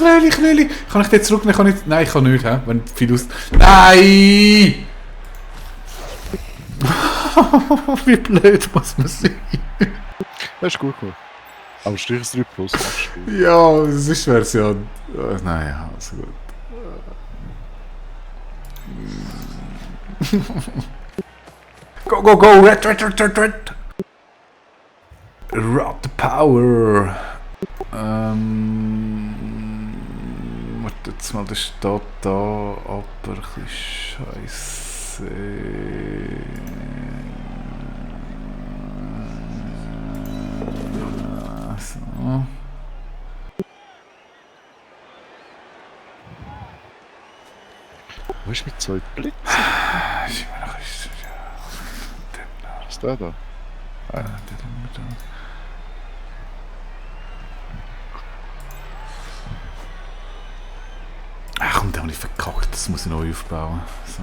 Speaker 2: Nein, ich Lüli. Kann ich den zurücknehmen? Kann ich... Nein, ich kann nicht, hä? Wenn viel aus... Nein! Wie blöd muss man sein?
Speaker 1: Das ist gut gemacht. Aber strich es 3 plus machst du.
Speaker 2: Ja, das ist Version... Nein, ja, also gut. Go, go, go! Red! Rot the power! Warte jetzt mal, der steht da, aber ein bisschen scheiße. So.
Speaker 1: Wo ist mit zwei Blitzen?
Speaker 2: Ist immer noch
Speaker 1: Was ist der da?
Speaker 2: Ach komm, den habe ich verkackt, das muss ich neu aufbauen. So.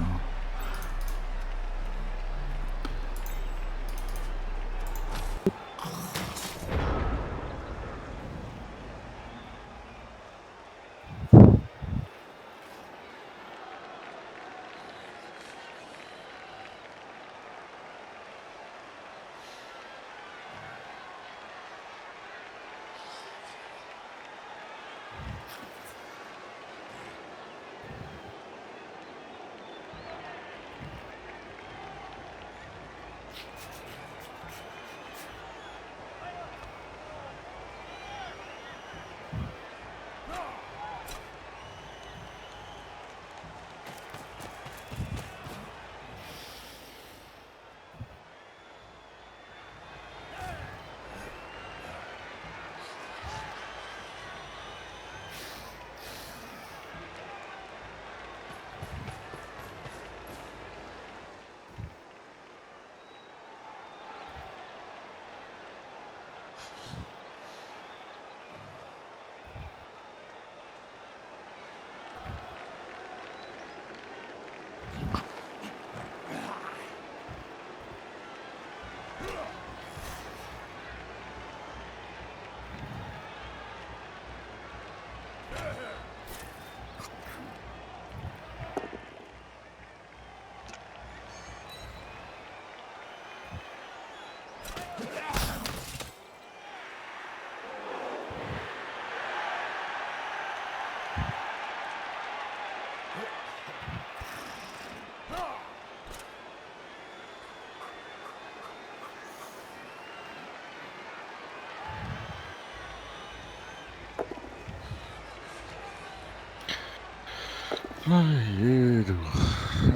Speaker 1: Je, du.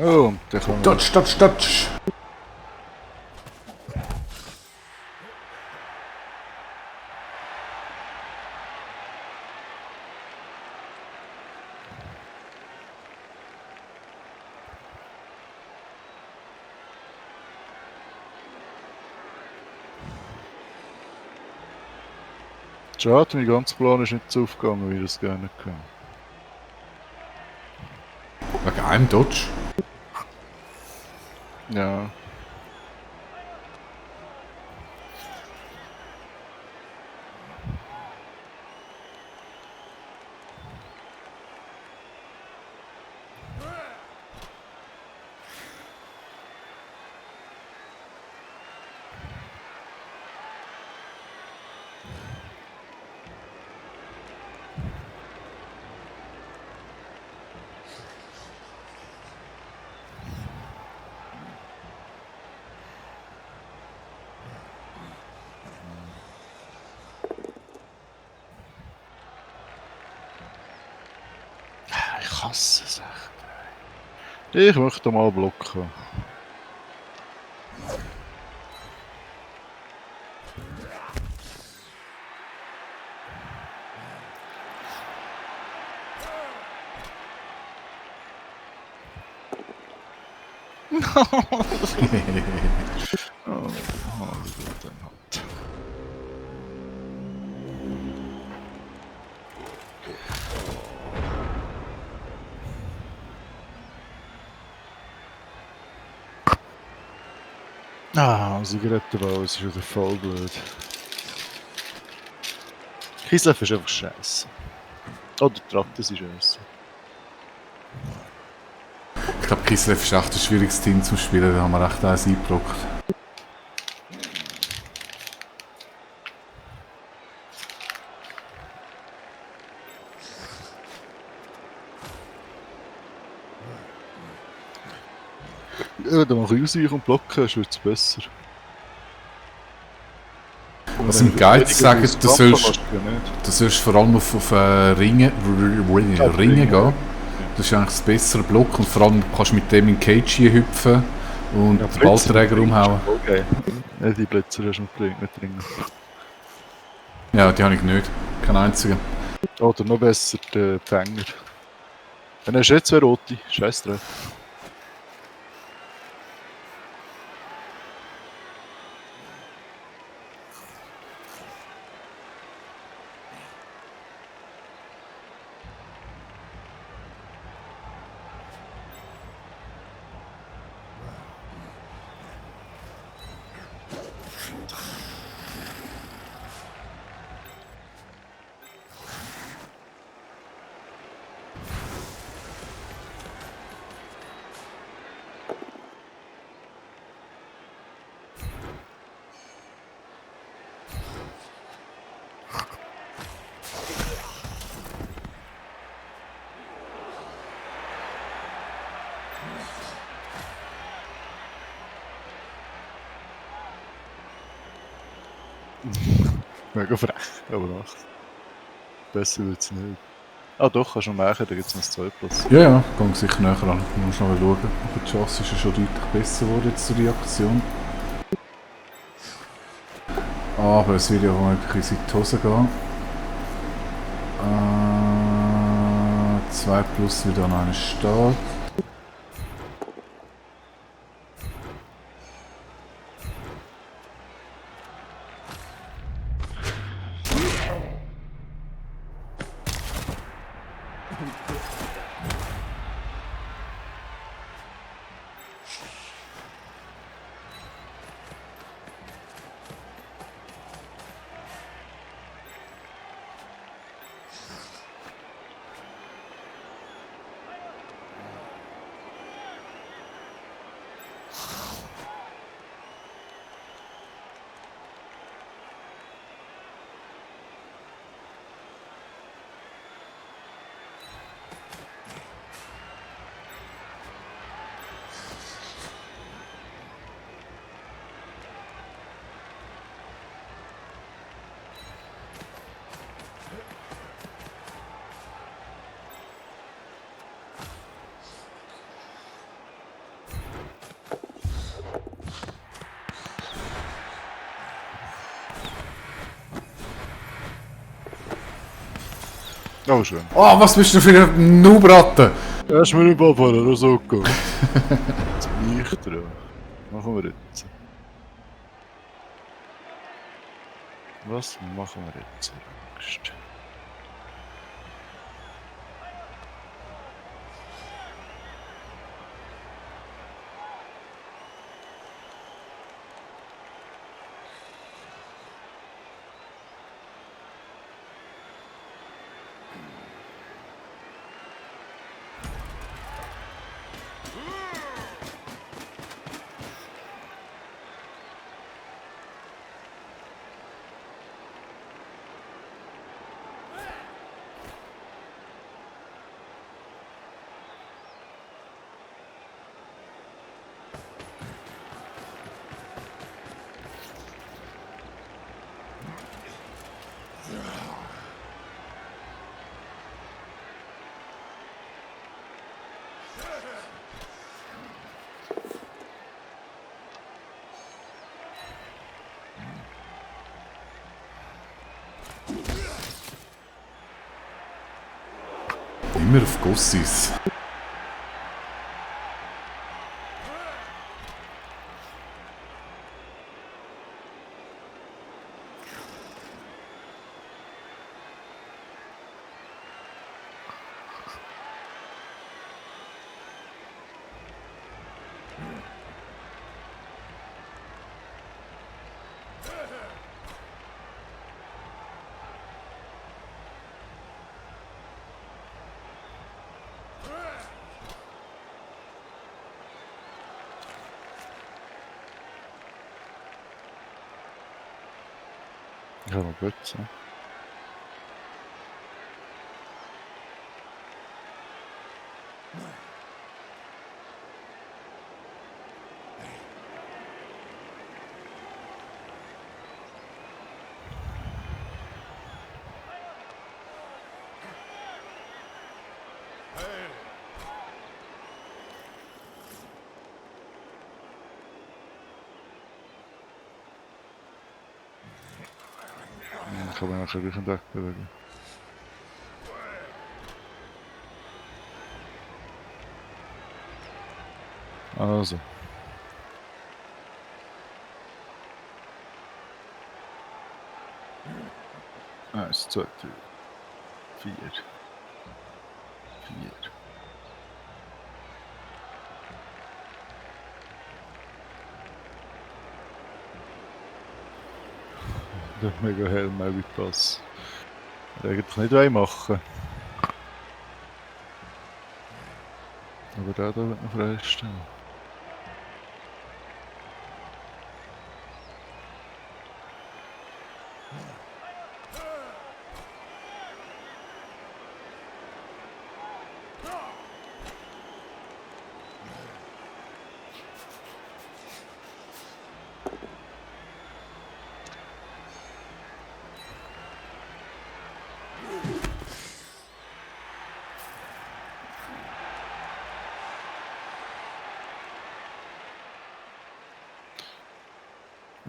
Speaker 1: Oh, und der kann...
Speaker 2: Dodge, dodge, dodge!
Speaker 1: Schade, mein ganzer Plan ist nicht so aufgegangen, wie ich das gerne kann.
Speaker 2: Wegen einem Dodge?
Speaker 1: Ja. Ich hasse es echt. Ich möchte mal blocken. Oh, dann halt. Ah, Zigarettenbau, es ist wieder voll blöd. Kislev ist einfach scheiße. Oh, der Traktor ist scheiße.
Speaker 2: Ich glaube, Kislev ist echt ein schwieriges Team zu spielen, da haben wir echt eins eingebrockt.
Speaker 1: Ja, dann mach ich ausweichen und blocken, ist wird's besser.
Speaker 2: Was im Guide sagen, du sollst vor allem auf Ringen gehen. Das ist eigentlich das bessere Block und vor allem kannst du mit dem in die Cage hüpfen und den Ballträger umhauen.
Speaker 1: Okay. Ja, die Blitzer hast du nicht drin.
Speaker 2: Ja, die habe ich nicht. Kein einziger.
Speaker 1: Oder noch besser, der Fänger. Dann hast du jetzt zwei rote. Scheiß drauf. Mega frech, aber nacht. Besser wird's nicht. Ah doch, kannst du noch machen, da gibt's noch 2 Platz.
Speaker 2: Ja, ja, gehe sicher näher ran. Du musst noch mal schauen. Aber die Chance ist ja schon deutlich besser geworden jetzt zur Reaktion. Aber es wird ja wohl wirklich in die Hose gehen. 2 plus wieder an einen Start.
Speaker 1: Oh, schön.
Speaker 2: Oh, was bist du für ein Noobratte?
Speaker 1: Erst mal nicht abfahren, oder so gehen. Jetzt bin ich dran. Machen wir jetzt. Was machen wir jetzt? Angst.
Speaker 2: Immer auf Gossis.
Speaker 1: Ich habe noch Götze. Kann man nachher gleich wegbewegen. Also. 1, 2, 3, 4. 4. Der mega Hail Mary Pass. Eigentlich nicht machen. Aber der da wird noch freistellen.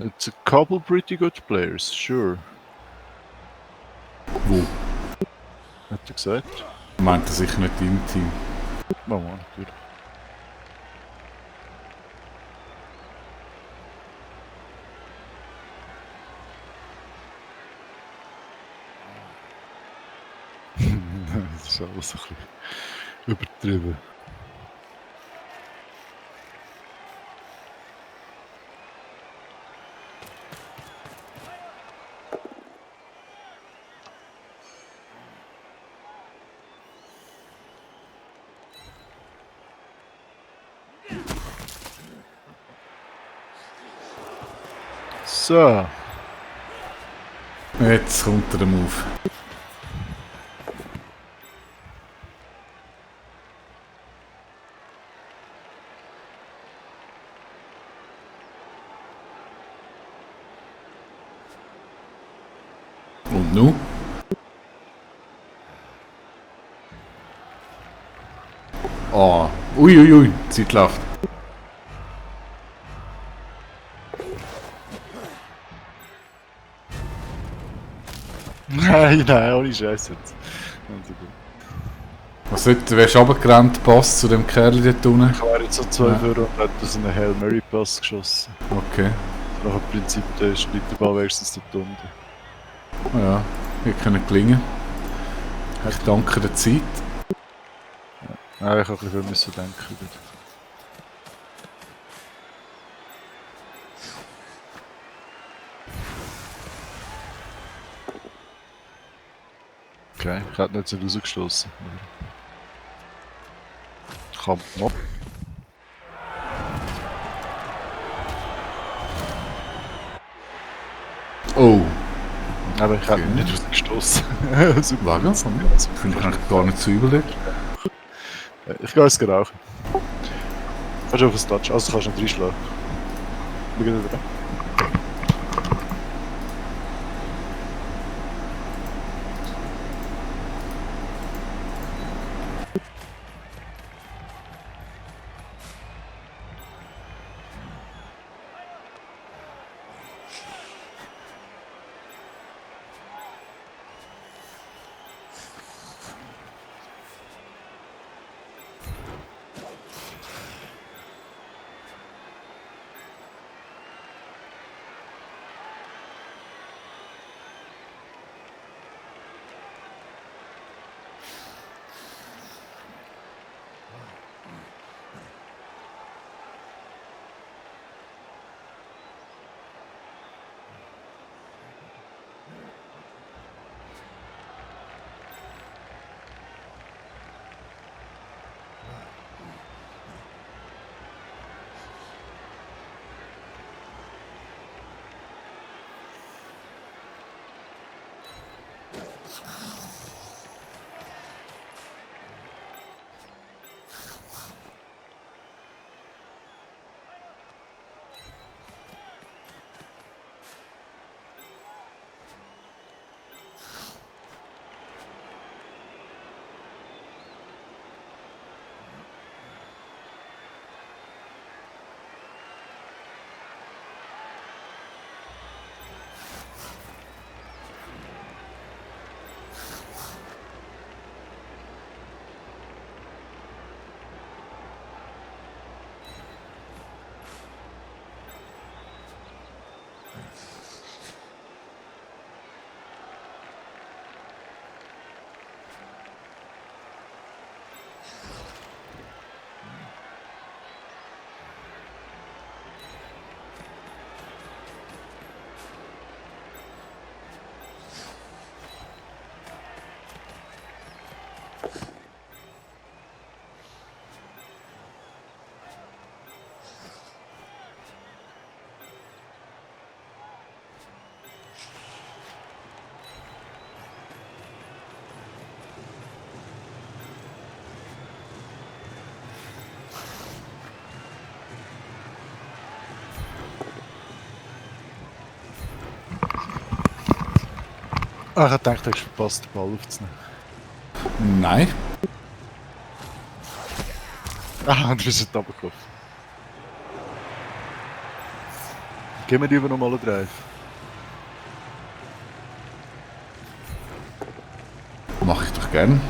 Speaker 1: It's a couple pretty good players, sure.
Speaker 2: Wo?
Speaker 1: Hat er gesagt?
Speaker 2: Meint er sicher nicht im Team.
Speaker 1: Machen wir natürlich. Das ist alles ein bisschen übertrieben. So.
Speaker 2: Jetzt kommt der Move. Und nu? Ah, uiuiui, Zeit läuft.
Speaker 1: Nein, ohne Scheiß jetzt. Also gut.
Speaker 2: Was sollte, wärst du runtergerannt, Pass zu dem Kerl dort unten?
Speaker 1: Ich wäre jetzt so 2
Speaker 2: Ja.
Speaker 1: Euro und hätte so einen Hail Mary Pass geschossen.
Speaker 2: Okay.
Speaker 1: Nach dem Prinzip, der ist nicht der Ball wenigstens dort unten.
Speaker 2: Ja, wird können gelingen. Ich danke der Zeit.
Speaker 1: Ja, ich habe ein bisschen müssen denken. Gut. Okay, ich hätte nicht so rausgestoßen. Kann noch.
Speaker 2: Oh,
Speaker 1: Aber ich hätte
Speaker 2: Okay.
Speaker 1: nicht rausgestoßen. Super.
Speaker 2: Wagen? Finde ich eigentlich gar nicht so übel dort.
Speaker 1: Ich gehe jetzt rauchen. Kannst du auf den Touch, also kannst du nicht reinschlagen. Wir gehen wieder. Ah, ich dachte, du hast verpasst, den Ball aufzunehmen.
Speaker 2: Nein.
Speaker 1: Ah, du bist runtergelaufen. Gib mir lieber nochmal einen Drive.
Speaker 2: Mach ich doch gern.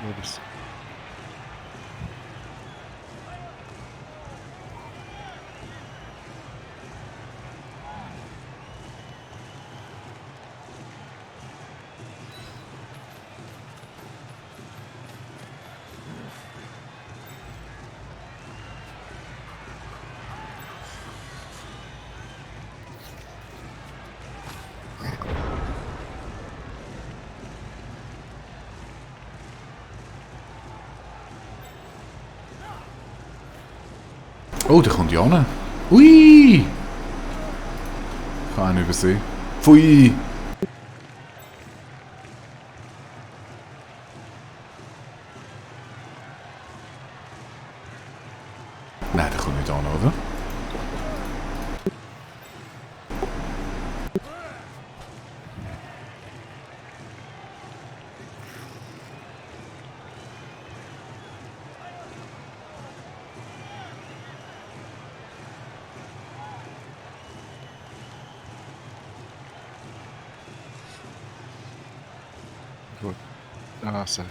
Speaker 1: Ja, das.
Speaker 2: Oh, der kommt ja an. Ui! Ich habe ihn übersehen. Pfui! Nein, der kommt nicht an, oder?
Speaker 1: Gut. Ah, sehr.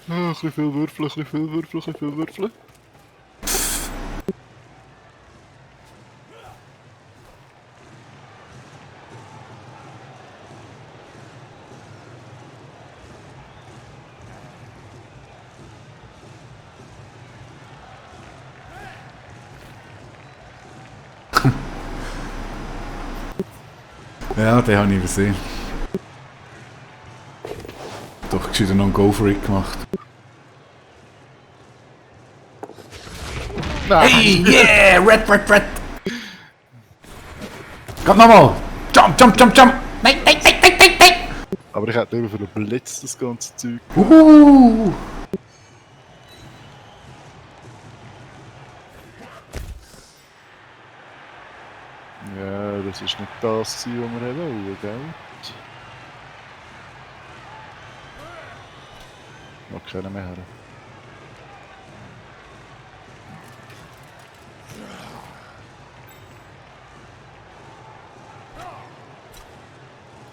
Speaker 1: Ah, ein bisschen viel Würfeln, ein bisschen viel Würfeln, ein bisschen viel Würfeln.
Speaker 2: Ja, den habe ich übersehen. Doch gescheiter noch einen Go for it gemacht.
Speaker 1: Nein!
Speaker 2: Hey, yeah! Red, red, red! Komm nochmal! Jump, jump, jump, jump! Nein, nein, nein, nein, nein, nein!
Speaker 1: Aber ich hätte lieber für den Blitz das ganze Zeug. Ja, das ist nicht das, was wir wollen, gell? Noch keiner mehr her.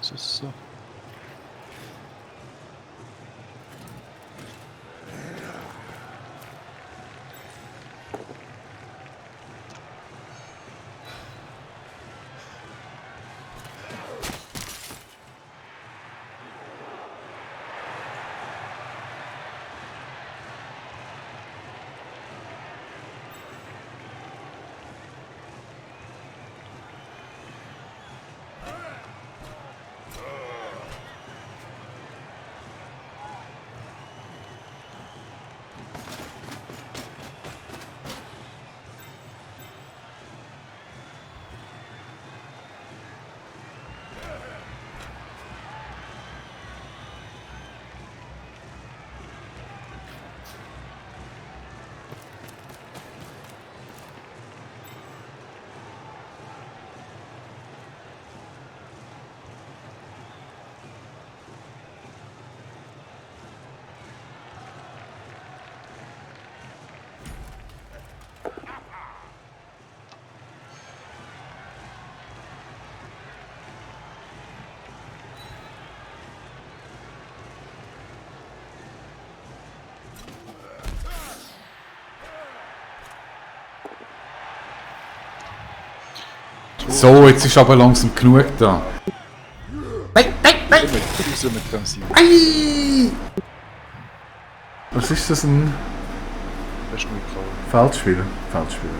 Speaker 1: So.
Speaker 2: So, jetzt ist aber langsam genug da. Nein, nein, nein!
Speaker 1: Raus mit dem Sieg.
Speaker 2: Ei! Was ist das, ein
Speaker 1: Das ist nicht klar.
Speaker 2: Feldspieler? Feldspieler.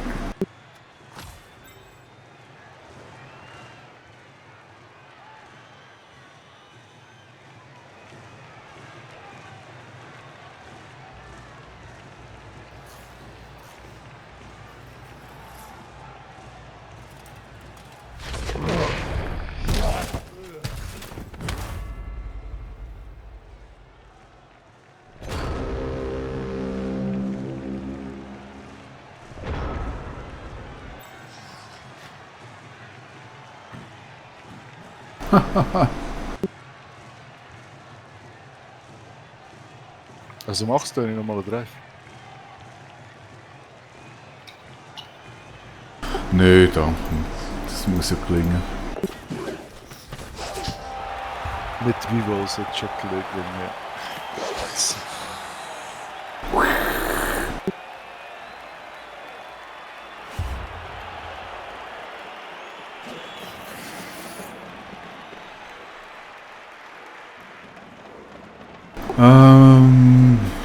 Speaker 1: Also machst du nicht nochmal einen Drive?
Speaker 2: Nö, danke. Das muss ja gelingen.
Speaker 1: Mit Rerolls hat schon gelegt, ja.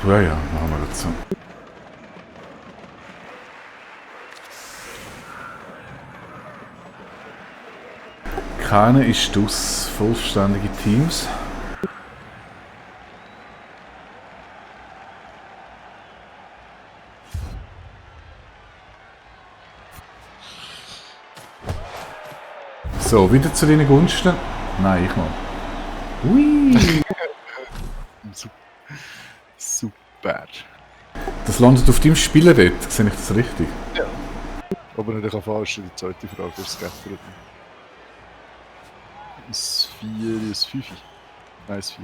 Speaker 2: Ja, machen wir das so. Keiner ist aus vollständige Teams. So, wieder zu deinen Gunsten. Nein, ich mal. Ui!
Speaker 1: Super.
Speaker 2: Das landet auf deinem Spielerett, sehe ich das richtig?
Speaker 1: Ja. Aber nicht falsch, die zweite Frage ist geändert. Ein 4, ein 5. Nein, ein 4.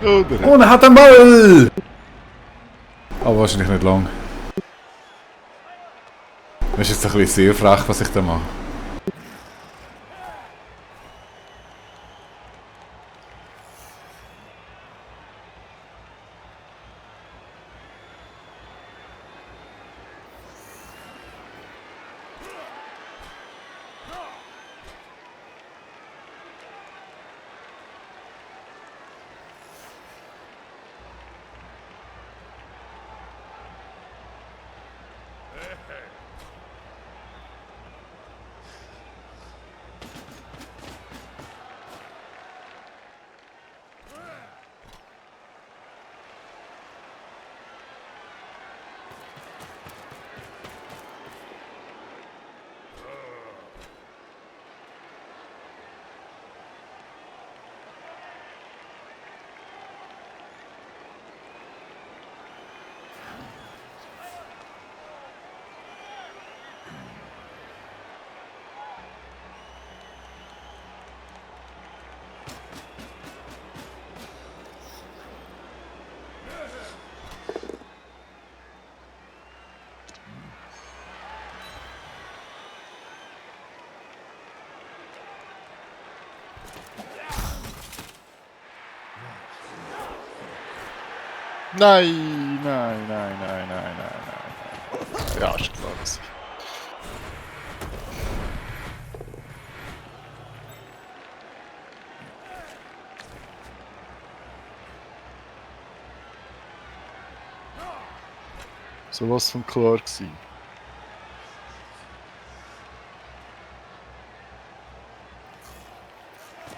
Speaker 1: Oder?
Speaker 2: Und er hat den Ball! Aber wahrscheinlich nicht lang. Das ist jetzt ein bisschen sehr frech, was ich da mache.
Speaker 1: Nein, nein, nein, nein, nein, nein, nein. Ja, ist klar. Das so was von klar gewesen.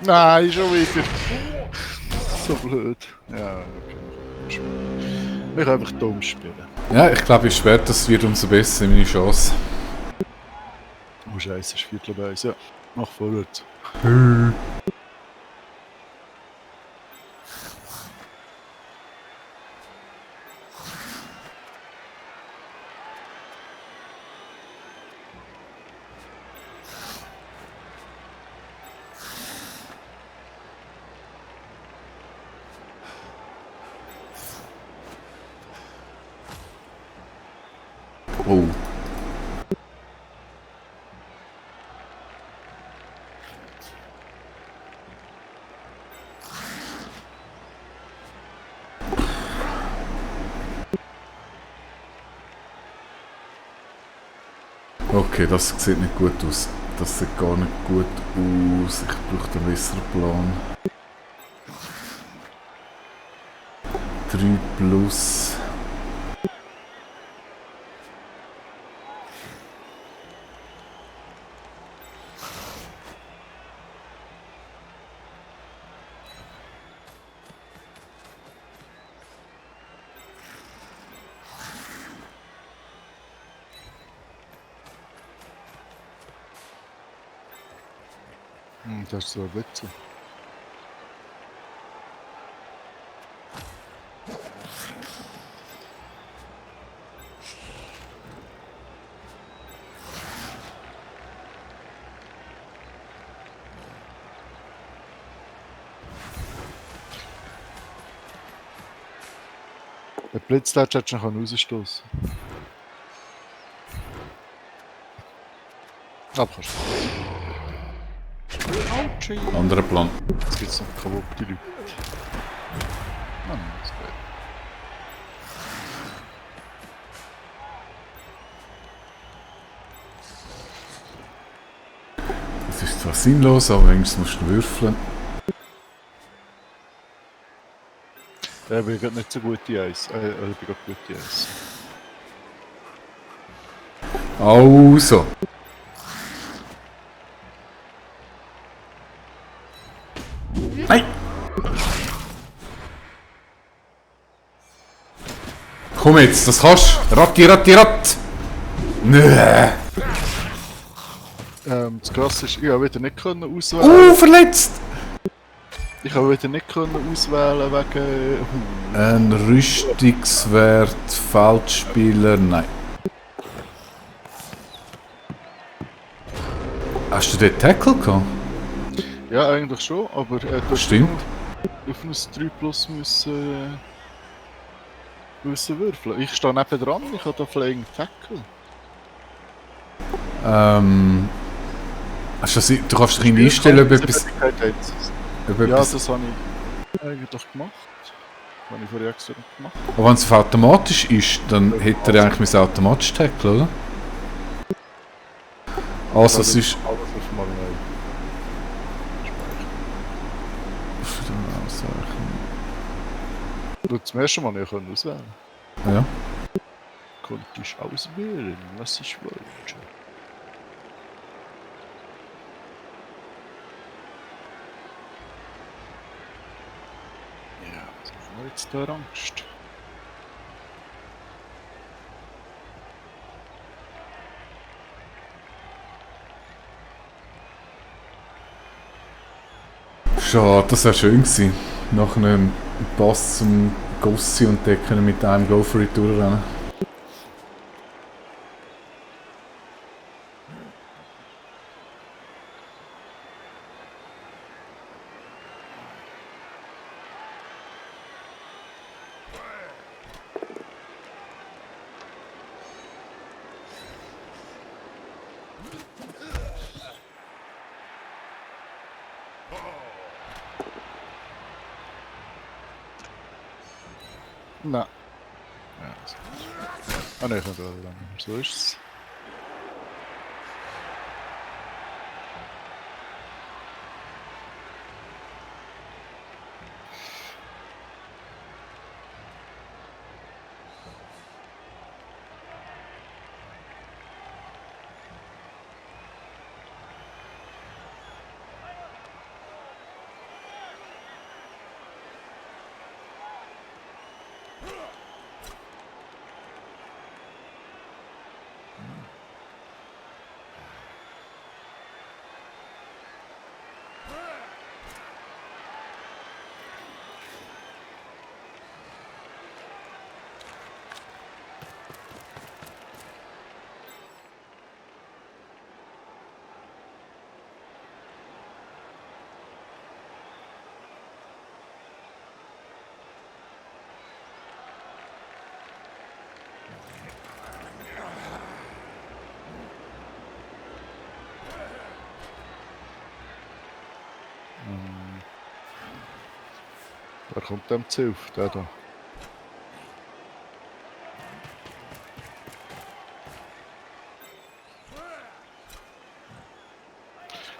Speaker 1: Nein, schon wieder. So blöd. Ja, okay. Ich kann einfach dumm spielen.
Speaker 2: Ja, ich glaube, je schwerer das wird, umso besser meine Chance.
Speaker 1: Oh Scheiße, ist Viertel bei uns. Ja, mach vorwärts.
Speaker 2: Oh. Okay, das sieht nicht gut aus. Das sieht gar nicht gut aus. Ich brauche einen besseren Plan. 3 plus.
Speaker 1: Das ist so ein Witz. Der Blitzlatsch hättest du noch rausstoßen. Aber kannst du. Autschi!
Speaker 2: Anderer Plan.
Speaker 1: Jetzt gibt es noch kaputte Leute. Ah, nein, das geht.
Speaker 2: Das ist zwar sinnlos, aber wenigstens musst du würfeln.
Speaker 1: Ja, ich bin gerade nicht so gut in Eis. Ich bin gerade gut in Eis.
Speaker 2: Also. Nein! Komm jetzt, das kannst du! Ratti, ratti, ratt! Nö!
Speaker 1: Das Krasse ist, ich habe wieder nicht können auswählen.
Speaker 2: Verletzt!
Speaker 1: Ich habe wieder nicht können auswählen wegen.
Speaker 2: Ein Rüstungswert, Feldspieler, nein. Hast du den Tackle gehabt?
Speaker 1: Ja, eigentlich schon, aber du hast
Speaker 2: Stimmt.
Speaker 1: auf ein 3 Plus müssen würfeln. Ich stehe neben dran, ich habe da Flying Tackle.
Speaker 2: Hast du, du kannst dich einstellen, ob etwas... Ob
Speaker 1: Ja,
Speaker 2: etwas
Speaker 1: das habe ich eigentlich gemacht. Das habe ich vorher extra gemacht.
Speaker 2: aber wenn es auf automatisch ist, dann hätte er eigentlich automatisch Tackle, oder? Also es ist...
Speaker 1: Alles auf mal neu. Du zum ersten Mal nicht können auswählen.
Speaker 2: Ja.
Speaker 1: Konnte ich auswählen, was ich wollte. Ja, was machen wir jetzt da Angst?
Speaker 2: Schade, das wäre schön gewesen. Nach einem Pass zum Gossi und der können mit einem Go for it durchrennen.
Speaker 1: Nein. Ja, so. Ah ne, ich kann gerade lang. So ist es. Wer kommt dem zu Hilfe? Der da.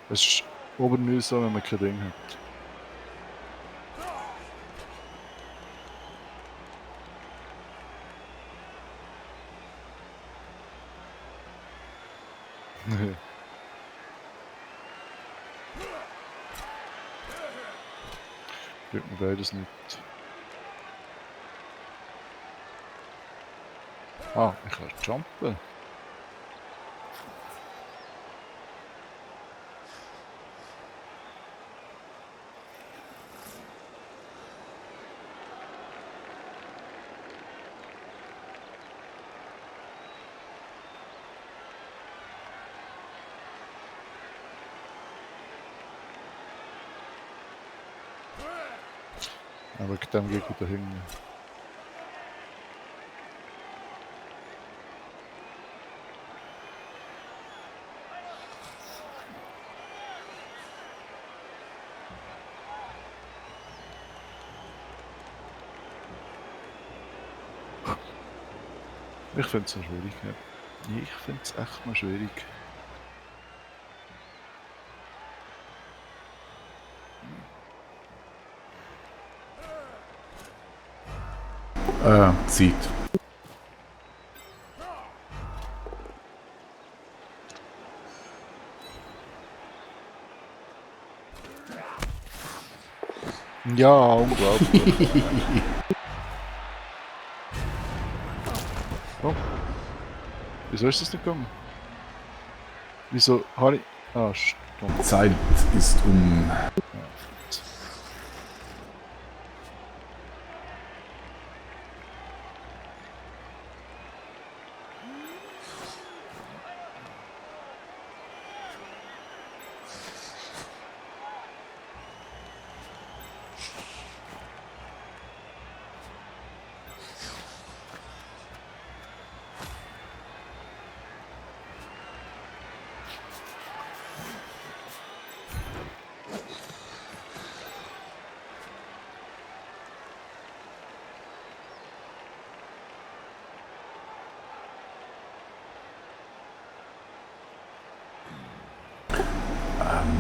Speaker 1: Es ist obermühsam, wenn man kein Ding hat. Bringt mir beides nicht. Ah, ich kann jumpen. Aber wegen dem gehe ich wieder hin. Ich finde es so schwierig. Ja. Ich finde es echt mal schwierig.
Speaker 2: Zeit.
Speaker 1: Ja, unglaublich. Oh. Wieso ist das nicht gegangen? Wieso habe ich... Ah, stimmt.
Speaker 2: Zeit ist um.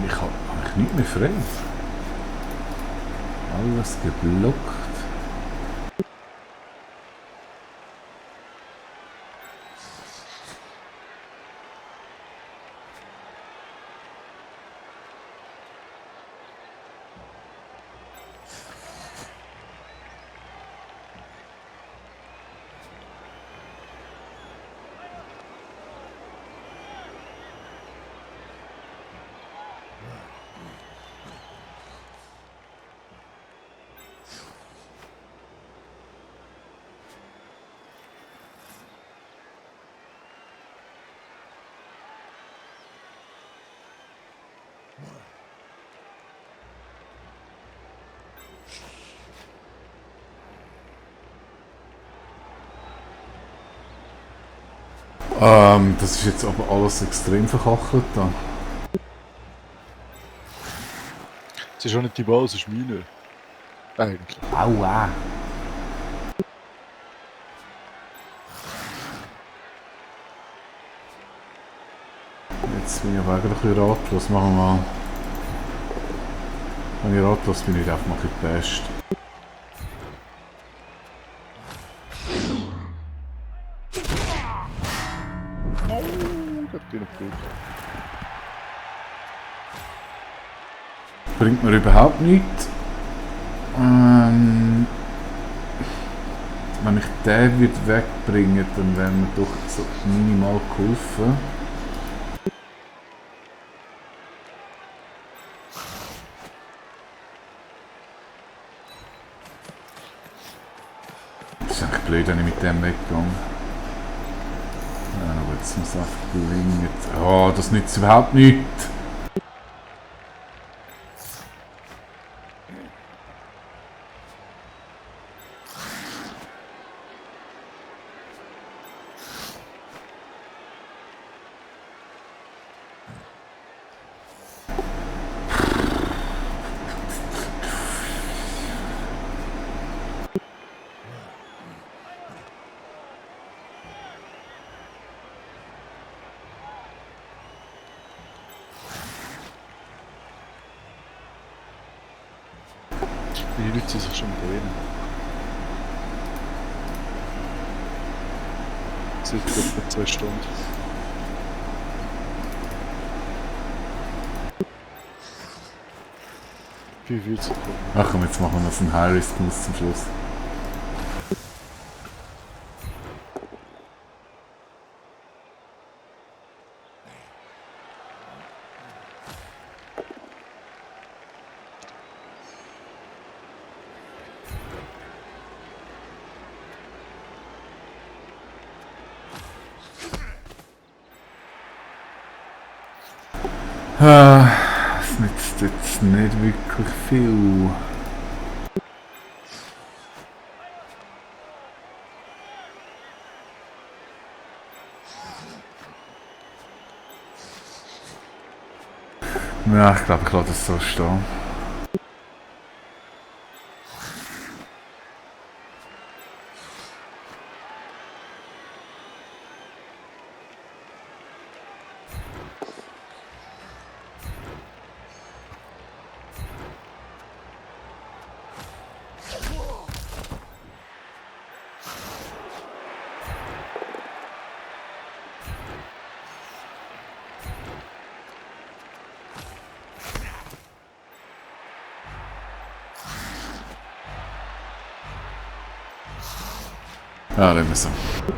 Speaker 2: Ich habe eigentlich nichts mehr frei. Alles geblockt. Das ist jetzt aber alles extrem verkachelt da.
Speaker 1: Es ist auch nicht die Ball, es ist meine. Eigentlich.
Speaker 2: Aua! Jetzt bin ich aber eigentlich ein bisschen ratlos. Machen wir mal. Wenn ich ratlos bin, ich einfach mal ein bisschen best. Bringt mir überhaupt nichts. Wenn ich den wegbringen würde, dann wäre mir doch so minimal geholfen. Das ist eigentlich blöd, wenn ich mit dem weggegangen. Ja, aber jetzt muss es einfach gelingen. Oh, das nützt überhaupt nichts.
Speaker 1: Die Leute sind sich schon drin. Seit etwa 2 Stunden. Wie viel zu tun?
Speaker 2: Ach komm, jetzt machen wir noch so einen High-Risk-Boost zum Schluss. Das nützt jetzt nicht wirklich viel. Ja, ich glaube, ich lasse das so stehen. Ja, dann müssen wir.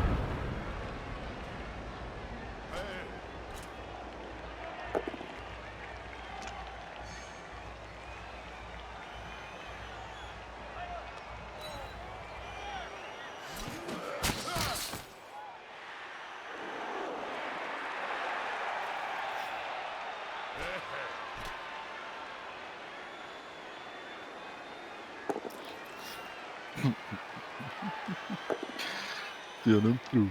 Speaker 1: Die ja nicht braucht.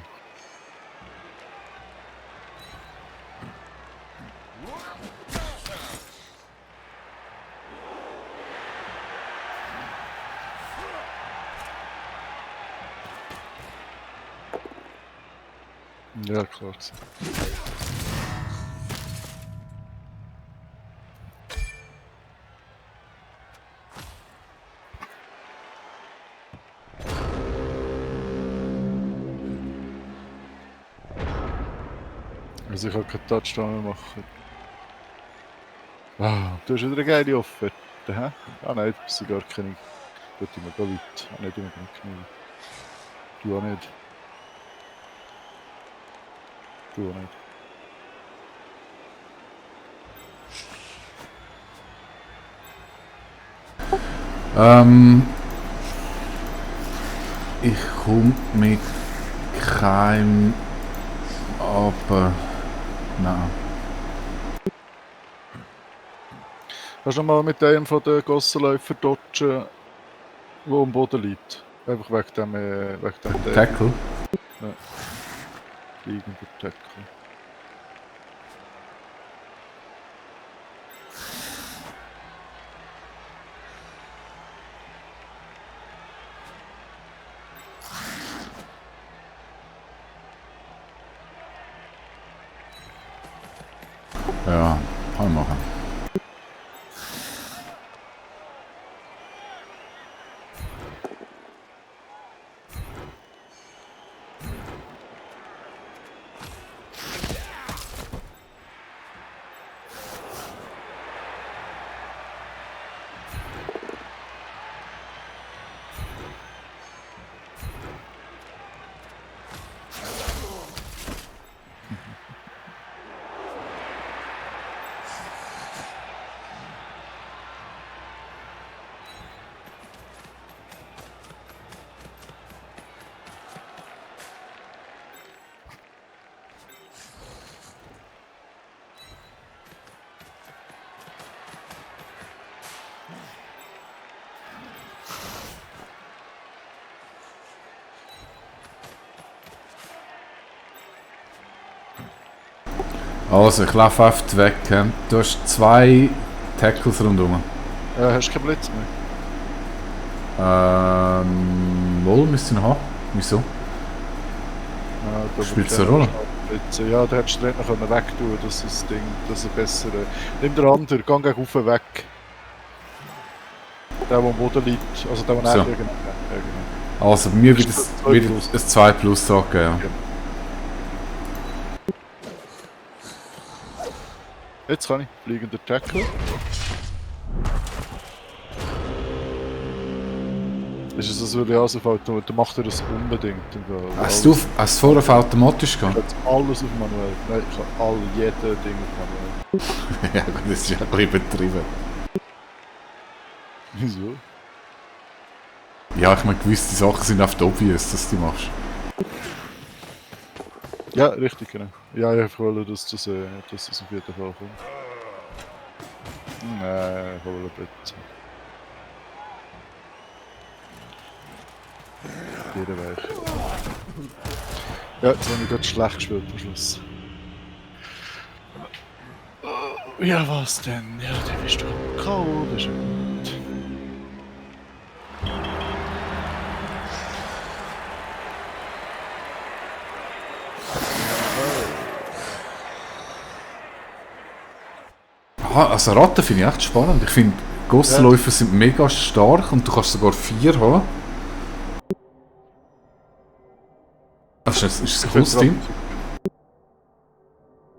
Speaker 1: Ja, klar. Also ich kann keinen Touchdown mehr machen. Ah, du hast wieder eine geile Offerte, hä? Ah nein, das sind gar keine. Gut, ich mag weit. Ah nein, du magst nicht genug. Du auch nicht. Du auch nicht.
Speaker 2: Ich komme mit keinem aber nein.
Speaker 1: Kannst du noch mal mit einem von den Gossenläufer dodgen, der am Boden liegt? Einfach wegen dem
Speaker 2: Tackle?
Speaker 1: liegenden Tackle.
Speaker 2: Ja, kann ich machen. Also, ich laufe oft weg. Du hast 2 Tackles rundherum.
Speaker 1: Hast du keinen Blitz mehr?
Speaker 2: Wohl, müsste ich noch haben. Wieso?
Speaker 1: Da
Speaker 2: Spielt es eine Rolle?
Speaker 1: Blitze. Ja, da hättest du den noch wegtun, das ist das Ding, das ist ein besserer. Nimm den anderen, geh gegen rauf weg. Der am Boden liegt, also der, der
Speaker 2: So.
Speaker 1: nicht genau.
Speaker 2: Also bei mir wird
Speaker 1: Ist
Speaker 2: es
Speaker 1: das
Speaker 2: wieder
Speaker 1: 2+.
Speaker 2: ein 2 Plus sagen, ja.
Speaker 1: Ja. Jetzt kann ich. Fliegender Tackle. Ist es das, weil ich ausfällt, dann macht er das unbedingt.
Speaker 2: Hast du vorher auf automatisch
Speaker 1: Ich
Speaker 2: gehabt?
Speaker 1: kann jetzt alles auf manuell. Nein, ich kann jede Ding auf manuell.
Speaker 2: Ja gut, das ist ja ein bisschen übertrieben.
Speaker 1: Wieso?
Speaker 2: Ja, ich meine, gewisse Sachen sind oft obvious, dass du die machst.
Speaker 1: Ja, richtig, genau. Ja, ich wollte, dass das auf jeden Fall kommt. Nein, ich wollte bitte. Jeder Weg. Ja, jetzt habe ich gerade schlecht gespielt am Schluss. Ja, was denn? Ja, der bist du K.O., das ist ja gut.
Speaker 2: Aha, also Ratten finde ich echt spannend. Ich finde, Gossenläufer sind mega stark und du kannst sogar 4 haben. Also ist es ein cooles Team?